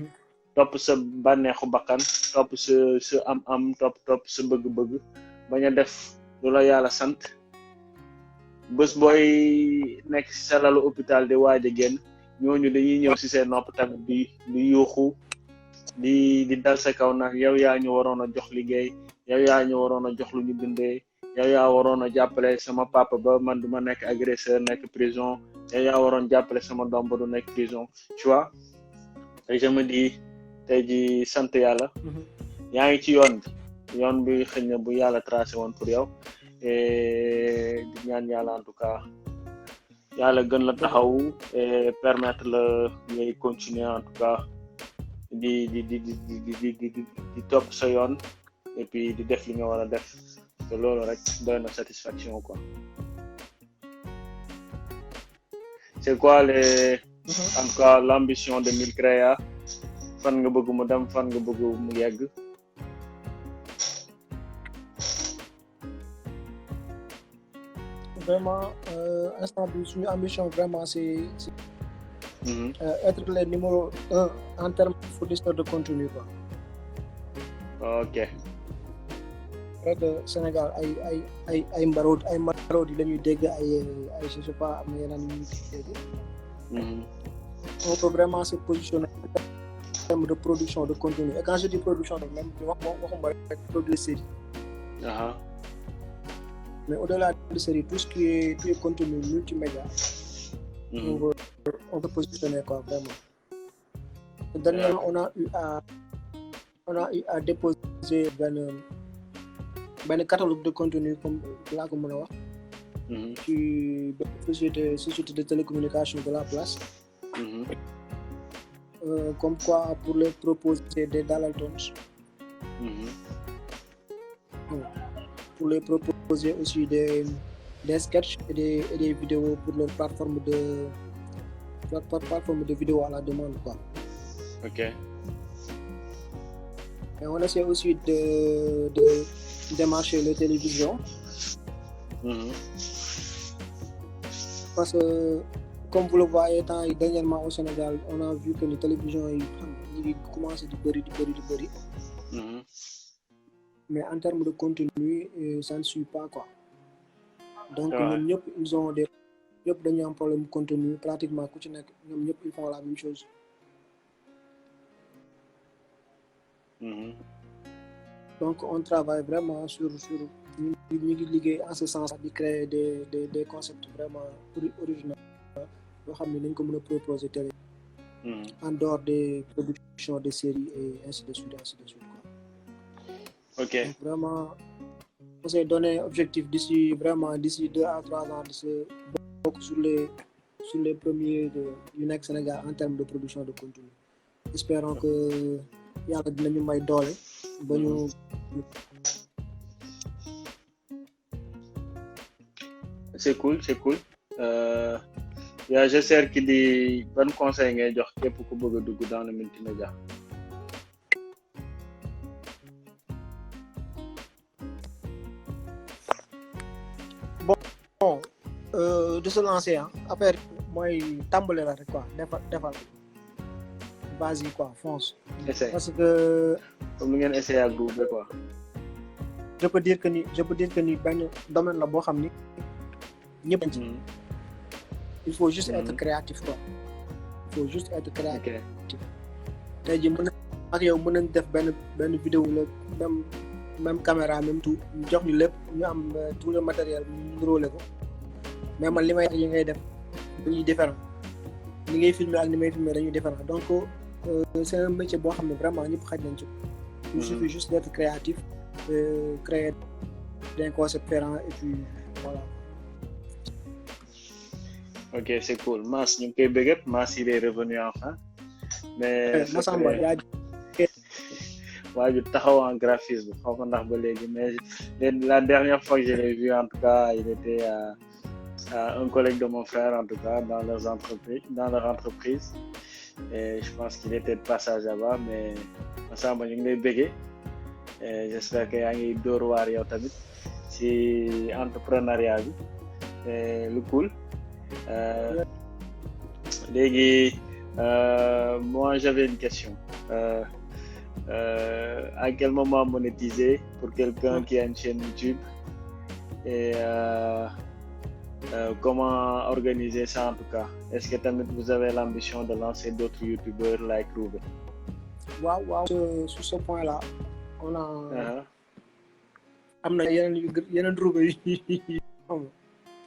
topp sa bànneexu bakkan, topp sa am topp sa bëgg-bëgg, bañ a def lu la Yàlla sant. bés booy nekk ci sa lalu hôpital di waaj a génn, ñooñu dañuy ñëw ci seen nopp tamit di yuuxu di dal sa kaw nag yow yaa ñu waroon a jox liggéey, yow yaa ñu waroon a jox lu ñu dundee, yow yaa waroon a jàppale sama papa ba man du ma nekk agresseur nekk prison, yow yaa waroon jàppale sama doom ba du nekk prison, tu vois. Et je me dis tey ji sant Yàlla yaa ngi ci yoon bi xëy na bu Yàlla tracé woon pour yow. Et di ñaan Yàlla en tout cas Yàlla gën la taxaw et permettre la ngay continuer en tout cas di topp sa yoon et puis di def li nga war a def, te loolu rek doy na satisfaction quoi. C'est quoi en tout cas l'ambition de Mille Créa? Fan nga bëgg mu dem, fan nga bëgg mu yegg? Vraiment instant bi suñu ambition vraiment c'est être le numéro 1 en termes de fournisseur de contenu quoi. Ok. Rek Sénégal ay mbarod yi la ñuy dégg ay je sais pas am na yeneen yu ñuy dégg. On peut vraiment se positionner en termes de production de contenu. Et quand je dis production, même waxuma rek produire série. Mais au-delà de série, tout ce qui est contenu multimédia, on peut positionner quoi vraiment. Dernièrement, on a eu à déposer benn catalogue de contenu comme laa ko mën a wax. ci société de télécommunication de la place. Comme quoi pour les proposer des dalaltons. Pour les proposer aussi des sketchs et des vidéos pour leur plateforme de vidéo à la demande quoi. Ok. Et on essaie aussi de démarcher les télévisions. Parce que comme vous le voyez dernièrement au Sénégal, on a vu que les télévisions ils commencent di bëri. Mais en termes de contenu, ça ne suit pas quoi. Donc ñoom ñëpp ils ont ñëpp dañuy am problème de contenu pratiquement ku ci nekk ñoom ñëpp ils font la même chose. donc on travaille vraiment sur ñu ngi liggéey en ce sens di créer des concepts vraiment originaux yoo xam ne nañ ko mën a proposer télé en dehors des productions de séries et ainsi de suite quoi. Ok. Donc vraiment on s'est donné objectif d'ici 2 à 3 ans de se bokk sur les premiers yu nekk Sénégal en termes de production de contenu. Espérons que yàlla dinañu may doole ba ñu. C'est cool. yaa j'espère que di ban conseil ngay jox képp ku bëgg a dugg dans le multimédia. Bon de se lancer affaire mooy tàmbale la rek quoi defal vas-y quoi fonce. Essaye. Parce que comme ni ngeen essayer ak groupe quoi. je peux dire que ni benn domaine la boo xam ni ñëpp ci. Il faut juste être créatif quoi. Il faut juste être créatif. Tey jii ak yow mën nañ def benn vidéo la même caméra même tout jox ñu lépp ñu am tout le matériel ñu róole ko mais man li may yi ngay def dañuy différent li ngay filmer ak ni may filmer dañuy différent donc c'est un métier boo xam ne vraiment ñëpp xaj nañ ci. Il suffit juste d'être créatif, créer des concepts différents et puis voilà. Ok, c'est cool. Mas ñu ngi koy bëgg Mas il est revenu enfin. Mais Massamba waa ju taxaw en graphisme xaw ma ndax ba léegi mais la dernière fois que je l'ai vu en tout cas il était un collègue de mon frère en tout cas dans leur entreprise et je pense qu'il était de passage là-bas mais Massamba ñu ngi lay bëgg et j'espère que yaa ngi dóor waar yow tamit ci entrepreneuriat bi et lu cool. Léegi moi j'avais une question. À quel moment monétiser pour quelqu'un qui a une chaîne YouTube et comment organiser ça en tout cas? Est-ce que tamit vous avez l'ambition de lancer d'autres youtubeurs like Roubé? Waaw sur ce point-là on a am na yeneen Roubé yi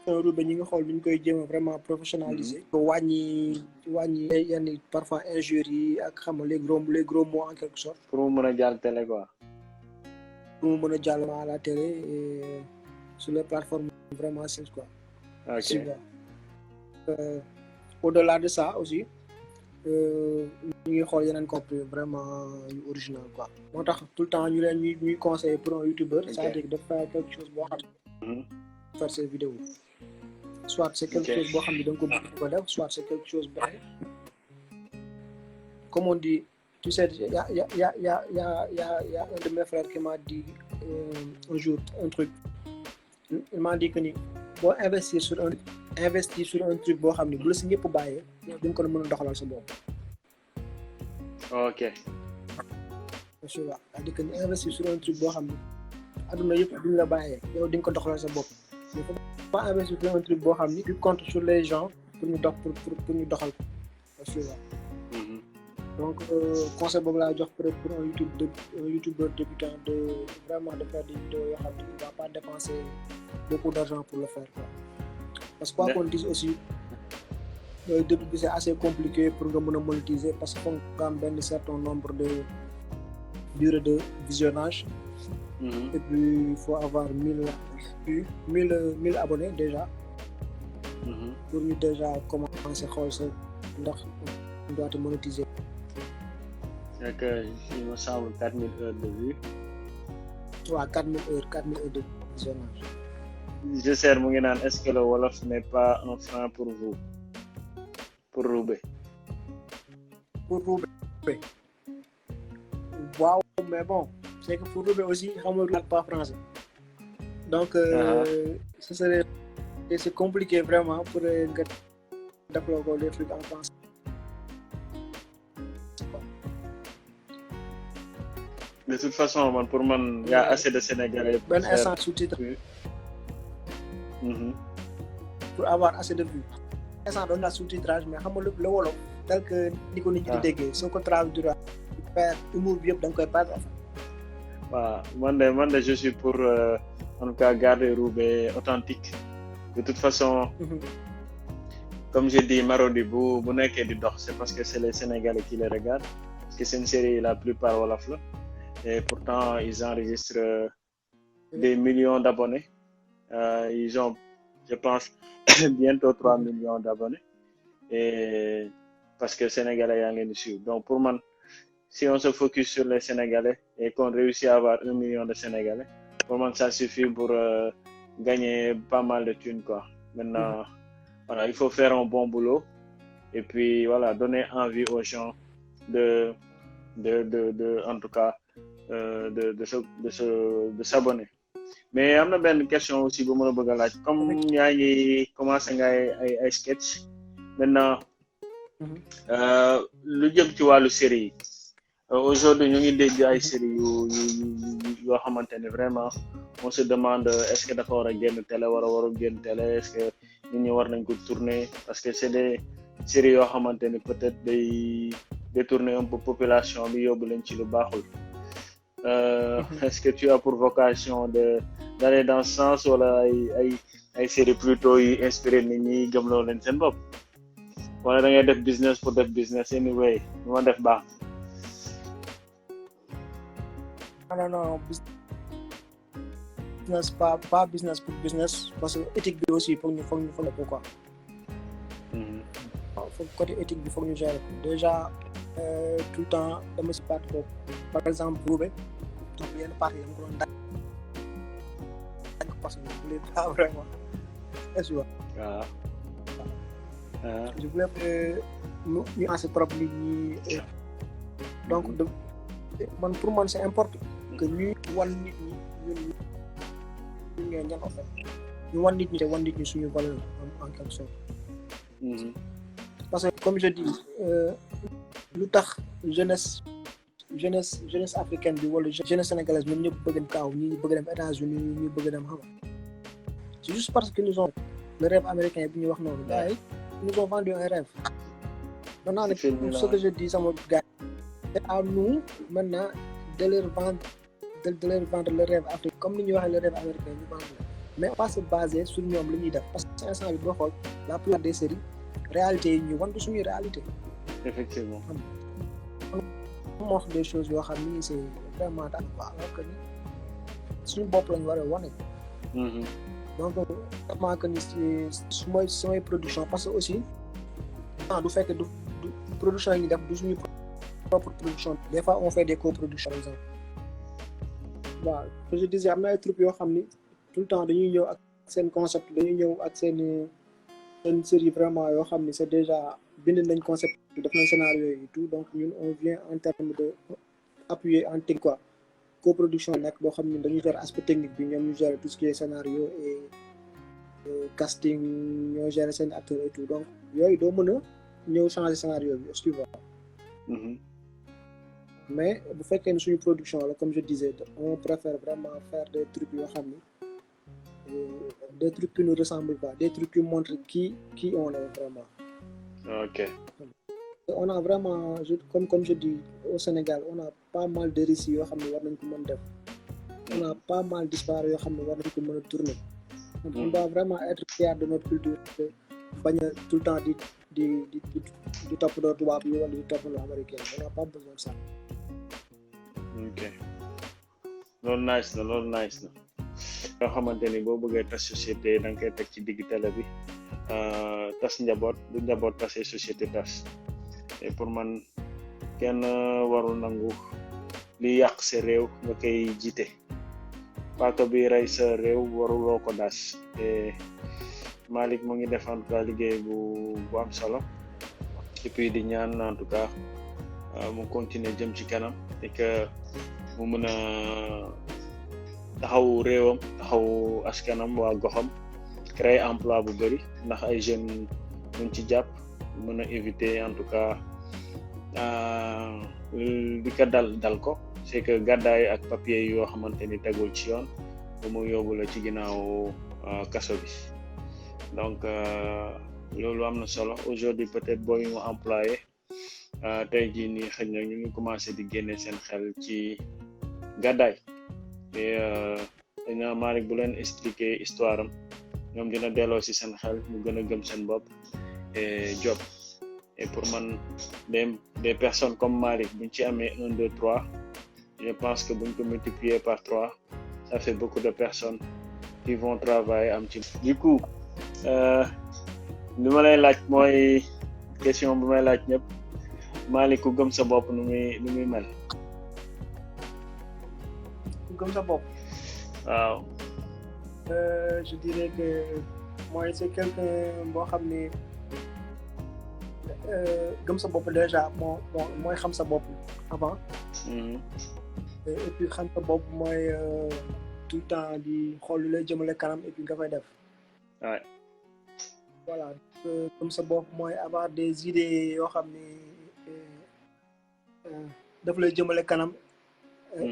Roubé ñi nga xool ñu koy jéem a vraiment professionnaliser. ko wàññi yenn parfois injures yi ak xam nga les gros mots en quelque sorte. pour mu mën a jàll télé quoi. pour mu mën a jàll à la télé et sur les plateformes vraiment c'est quoi. Ok. Super. Au-delà de ça aussi ñu ngi xool yeneen contenu vraiment yu original quoi. moo tax tout le temps ñu leen ñuy conseiller pour un youtubeur. C'est-à-dire de faire quelque chose boo xam. Faire ses vidéos. Soit c'est quelque chose boo xam ne da nga ko bëgg ko def soit c'est quelque chose boo comme on dit tu sais y a un de mes frères qui m'a dit un jour un truc il m'a dit que ni boo investir sur un truc boo xam ne bu la si ñëpp bàyyee yow di nga ko mën a doxalal sa bopp. Ok. c'est-à-dire que ni investir sur un truc boo xam ne adduna yëpp duñ la bàyyee yow di nga ko doxalal sa bopp. Il faut pas investir dans un truc boo xam ni tu comptes sur les gens pour ñu doxal ko. Donc conseil boobu laa jox pour un youtubeur débutant de vraiment de faire des vidéos yoo xam ne il va pas dépenser beaucoup d'argent pour le faire quoi. Parce que quoi qu'on dise aussi début bi c'est assez compliqué pour nga mën a monétiser parce que foog nga am benn certain nombre de durée de visionnage. Et puis il faut avoir 1000 abonnés déjà. Pour ñu déjà commencer xool sa ndax on doit te monétiser. C'est que il me semble 4000 heures de vue. Ouais, 4000 heures de visionnage. Je sais mu ngi naan est-ce que le Wolof n'est pas un frein pour vous? Pour Roubé. Pour Roubé. Waaw, mais bon, c'est que pour Roubé aussi xamul pas français. Donc c'est compliqué vraiment pour nga développer les trucs en français. De toute façon man pour man y a assez de Sénégalais pour benn instant sous-titre pour avoir assez de vues. Instant doon na sous-titrage mais xam nga le Wolof tel que ni ko nit ñi di déggee soo ko traduire perdre humour bi yëpp da nga koy perdre. man de je suis pour en tout cas garder Roubaix authentique. De toute façon, comme je dis, Marodi bu nekkee di dox, c'est parce que c'est les Sénégalais qui les regardent, parce que c'est une série la plupart Wolof la, et pourtant ils enregistrent des millions d'abonnés. Ils ont, je pense, bientôt 3 millions d'abonnés, et parce que Sénégalais yaa ngi leen di suivre. Donc pour man, si on se focus sur les Sénégalais et qu'on réussit à avoir 1 million de Sénégalais, pour moi ça suffit pour gagner pas mal de thunes, quoi. Maintenant, voilà, il faut faire un bon boulot et puis voilà, donner envie aux gens de en tout cas de s'abonner. Mais am na benn question aussi bu ma la bëgg a laaj, comme yaa ngi commencé nga ay sketch maintenant, lu jëm ci wàllu série yi. Aujourd'hui ñu ngi dégg ay série yoo xamante ne vraiment on se demande est-ce que dafa war a génn télé warul génn télé, est-ce que nit ñi war nañ ko tourner, parce que c'est des séries yoo xamante ne peut-être day détourner un peu population bi, yóbbu leen ci lu baaxul. Est-ce que tu as pour vocation d'aller dans ce sens, wala ay série plutôt yi inspiré nit ñi gëmloo leen seen bopp, wala da ngay def business pour def business anyway lu ma def baax? Non, business pas business pour business, parce que éthique bi aussi foog ñu ko quoi. Faut côté éthique bi foog ñu gérer déjà tout le temps dama si parti boobu, par exemple Roubaix, donc yenn parti yi dama ko doon dagg parce que je voulais pas vraiment, est-ce que je voulais ñu ansi trop nit ñi, donc pour man c'est important que ñuy wan nit ñi ñun ñooy ñan en fait, ñu wan nit ñi suñu valeur en quelque sorte. Parce que comme je dis, lu tax jeunesse africaine bi wala jeunesse sénégalaise ñoom ñëpp bëgg dem kaaw, ñi bëgg dem États-Unis, ñi bëgg dem xam, c'est juste parce que nous ont le rêve américain bi ñu wax noonu, gars yi nous ont vendu un rêve. Maintenant nag ce que je dis sama gars, c'est à nous maintenant de leur vendre le rêve africain, comme ni ñuy waxee le rêve américain ñu vendre, mais on va se baser sur ñoom li ñuy def, parce que instant bi boo xool la plupart des séries réalité yi ñu wan du suñuy réalité. Effectivement. On wax des choses yoo xam ni c'est vraiment daal quoi, alors que ni suñu bopp lañu war a wane. Donc vraiment que ni su mooy samay production, parce que aussi du fekk du production yi ñu def du suñu propre production, des fois on fait des coproductions par exemple. Waaw, je disais am na ay troupes yoo xam ni tout le temps dañuy ñëw ak seen concept, dañuy ñëw ak seen série vraiment yoo xam ni c'est déjà bind nañ concept, def nañ scénario yi tout, donc ñun on vient en termes de appuyer en technique quoi, coproduction nekk boo xam ni dañuy gérer aspect technique bi, ñoom ñu gérer tout ce qui est scénario et casting, ñoo gérer seen acteurs et tout, donc yooyu doo mën a ñëw changer scénario bi, est-ce que tu vois. Mais bu fekkee ne suñu production la, comme je disais, on préfère vraiment faire des trucs yoo xam ni des trucs qui nous ressemblent pas, des trucs qui montrent qui on est vraiment. Ok. On a vraiment, comme je dis, au Sénégal, on a pas mal de récits yoo xam ne war nañ ko mën def. On a pas mal d'histoires yoo xam ne war nañ ko mën a tourner. On doit vraiment être fier de notre culture, bañ a tout le temps di toppandoo tubaab yi wala di toppandoo américain. On n'a pas besoin de ça. Ok. Loolu nice na. Yoo xamante ni boo bëggee tas société da nga koy teg ci digg télé bi, tas njaboot bu njaboot tasee société tas, et pour man kenn warul nangu li yàq sa réew nga koy jiite, paaka bi rey sa réew waruloo ko daas. Et Malick mu ngi def en tout cas liggéey bu am solo, et puis di ñaan en tout cas mu continuer jëm ci kanam et que mu mën a taxaw réewam, taxaw askanam, waa goxam, créer emploi bu bëri, ndax ay jeunes ñu ci jàpp mën a éviter en tout cas li ko dal ko, c'est que gàddaay ak papier yoo xamante ni tegul ci yoon ba mu yóbbu la ci ginnaaw kaso bi. Donc loolu am na solo. Aujourd'hui peut-être boo ñu employé tey jii nii xëy na ñu ngi commencé di génne seen xel ci gàddaay, et dañu Malick bu leen expliquer histoire am ñoom dina delloo si seen xel ñu gën a gëm seen bopp et job et pour man des personnes comme Malick buñ ci amee 1 2 3 je pense que buñ ko multiplier par 3 ça fait beaucoup de personnes qui vont travailler am ci. Du coup li ma lay laaj mooy question bu may laaj ñëpp Malick ku gëm sa bopp nu muy mel. ku gëm sa bopp. waaw. Je dirais que moi c'est quelqu'un boo xam ne gëm sa bopp déjà mooy xam sa bopp avant. Et puis xam sa bopp mooy tout le temps di xool lu lay jëmale kanam et puis nga fay def. Ouais. Voilà gëm sa bopp mooy avoir des idées yoo xam ne daf lay jëmale kanam.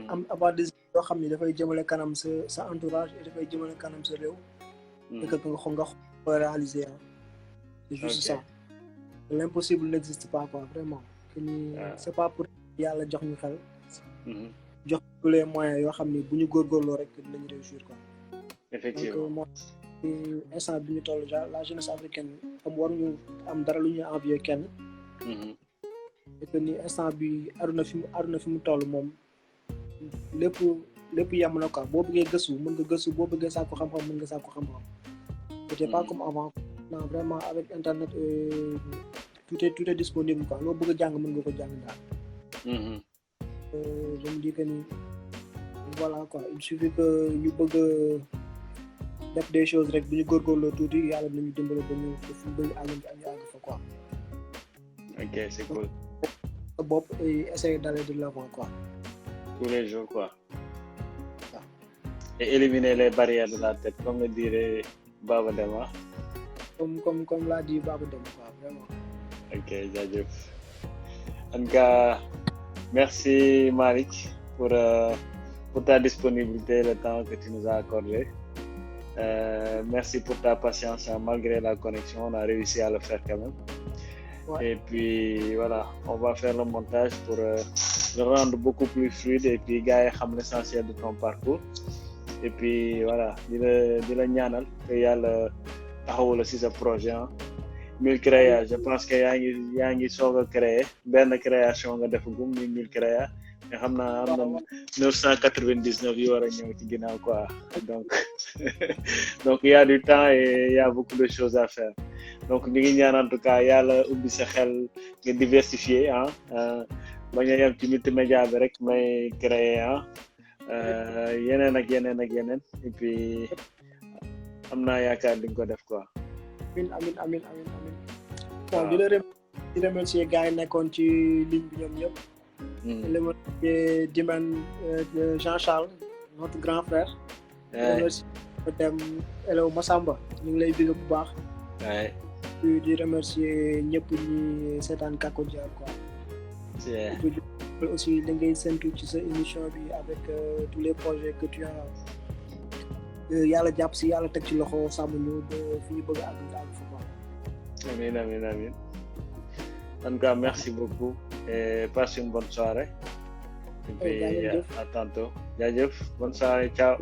am avoir des idées yoo xam ne dafay jëmale kanam sa entourage et dafay jëmale kanam sa réew. et que nga ko réaliser c'est juste ça. L'impossible n'existe pas quoi vraiment. que ni c'est pas pour yàlla jox ñu xel. jox tous les moyens yoo xam ne bu ñu góorgóorloo rek dinañ réussir quoi. Effectivement. Donc moi instant bi ñu toll la jeunesse africaine waruñu am dara lu ñuy envier kenn. et que ni instant bi aduna fi mu toll moom lépp yem na quoi boo bëggee gëstu mën nga gëstu boo bëggee sàkku xam-xam mën nga sàkku xam-xam. c'était pas comme avant non vraiment avec internet tout est disponible quoi loo bëgg a jàng mën nga ko jàng daal. Je me dis que ni voilà quoi il suffit que ñu bëgg def des choses rek bu ñu góorgóorloo tuuti yàlla dinañu dimbali ba ñu fu bëri àgg fa quoi. Ok, c'est cool. Sa bopp et essayer d'aller de l'avant quoi. Tous les jours quoi. Et éliminer les barrières de la tête comme le dirait Baba Dema. Comme l'a dit Baba Dema quoi vraiment. Ok, jaajëf. En tout cas, merci Malick pour ta disponibilité, le temps que tu nous as accordé. Merci pour ta patience, hein, malgré la connexion, on a réussi à le faire quand même. Ouais. Et puis voilà, on va faire le montage pour le rendre beaucoup plus fluide et puis gars yi xam l'essentiel de ton parcours. Et puis voilà, di la ñaanal que yàlla taxawu la ci sa projet ah. 1000 créa je pense que yaa ngi soog a créer benn création nga def gum 1000 créa mais xam naa am na 999 yu war a ñëw ci ginnaaw quoi donc il y a du temps et il y a beaucoup de choses à faire donc ñu ngi ñaan en tout cas yàlla ubbi sa xel nga diversifier ah bañ a yem ci multimédia bi rek may créer ah yeneen ak yeneen et puis am naa yaakaar di nga ko def quoi. Amin. Bon di remercier gars yi nekkoon ci ligne bi ñoom ñëpp. di remercier Dimen Jean-Charles notre grand frère. di remercier dem Elew Massamba ñu ngi lay bégg bu baax. di remercier ñëpp ñi seetaan Kako Diar quoi. aussi da ngay séntu ci sa émission bi avec tous les projets que tu as. yàlla jàpp si yàlla teg ci loxo sàmm ñu ba fi ñu bëgg a àgg fa quoi. Amin. En tout cas, merci beaucoup et passe une bonne soirée. Et puis à tantôt. Jaajëf, bonne soirée, ciao.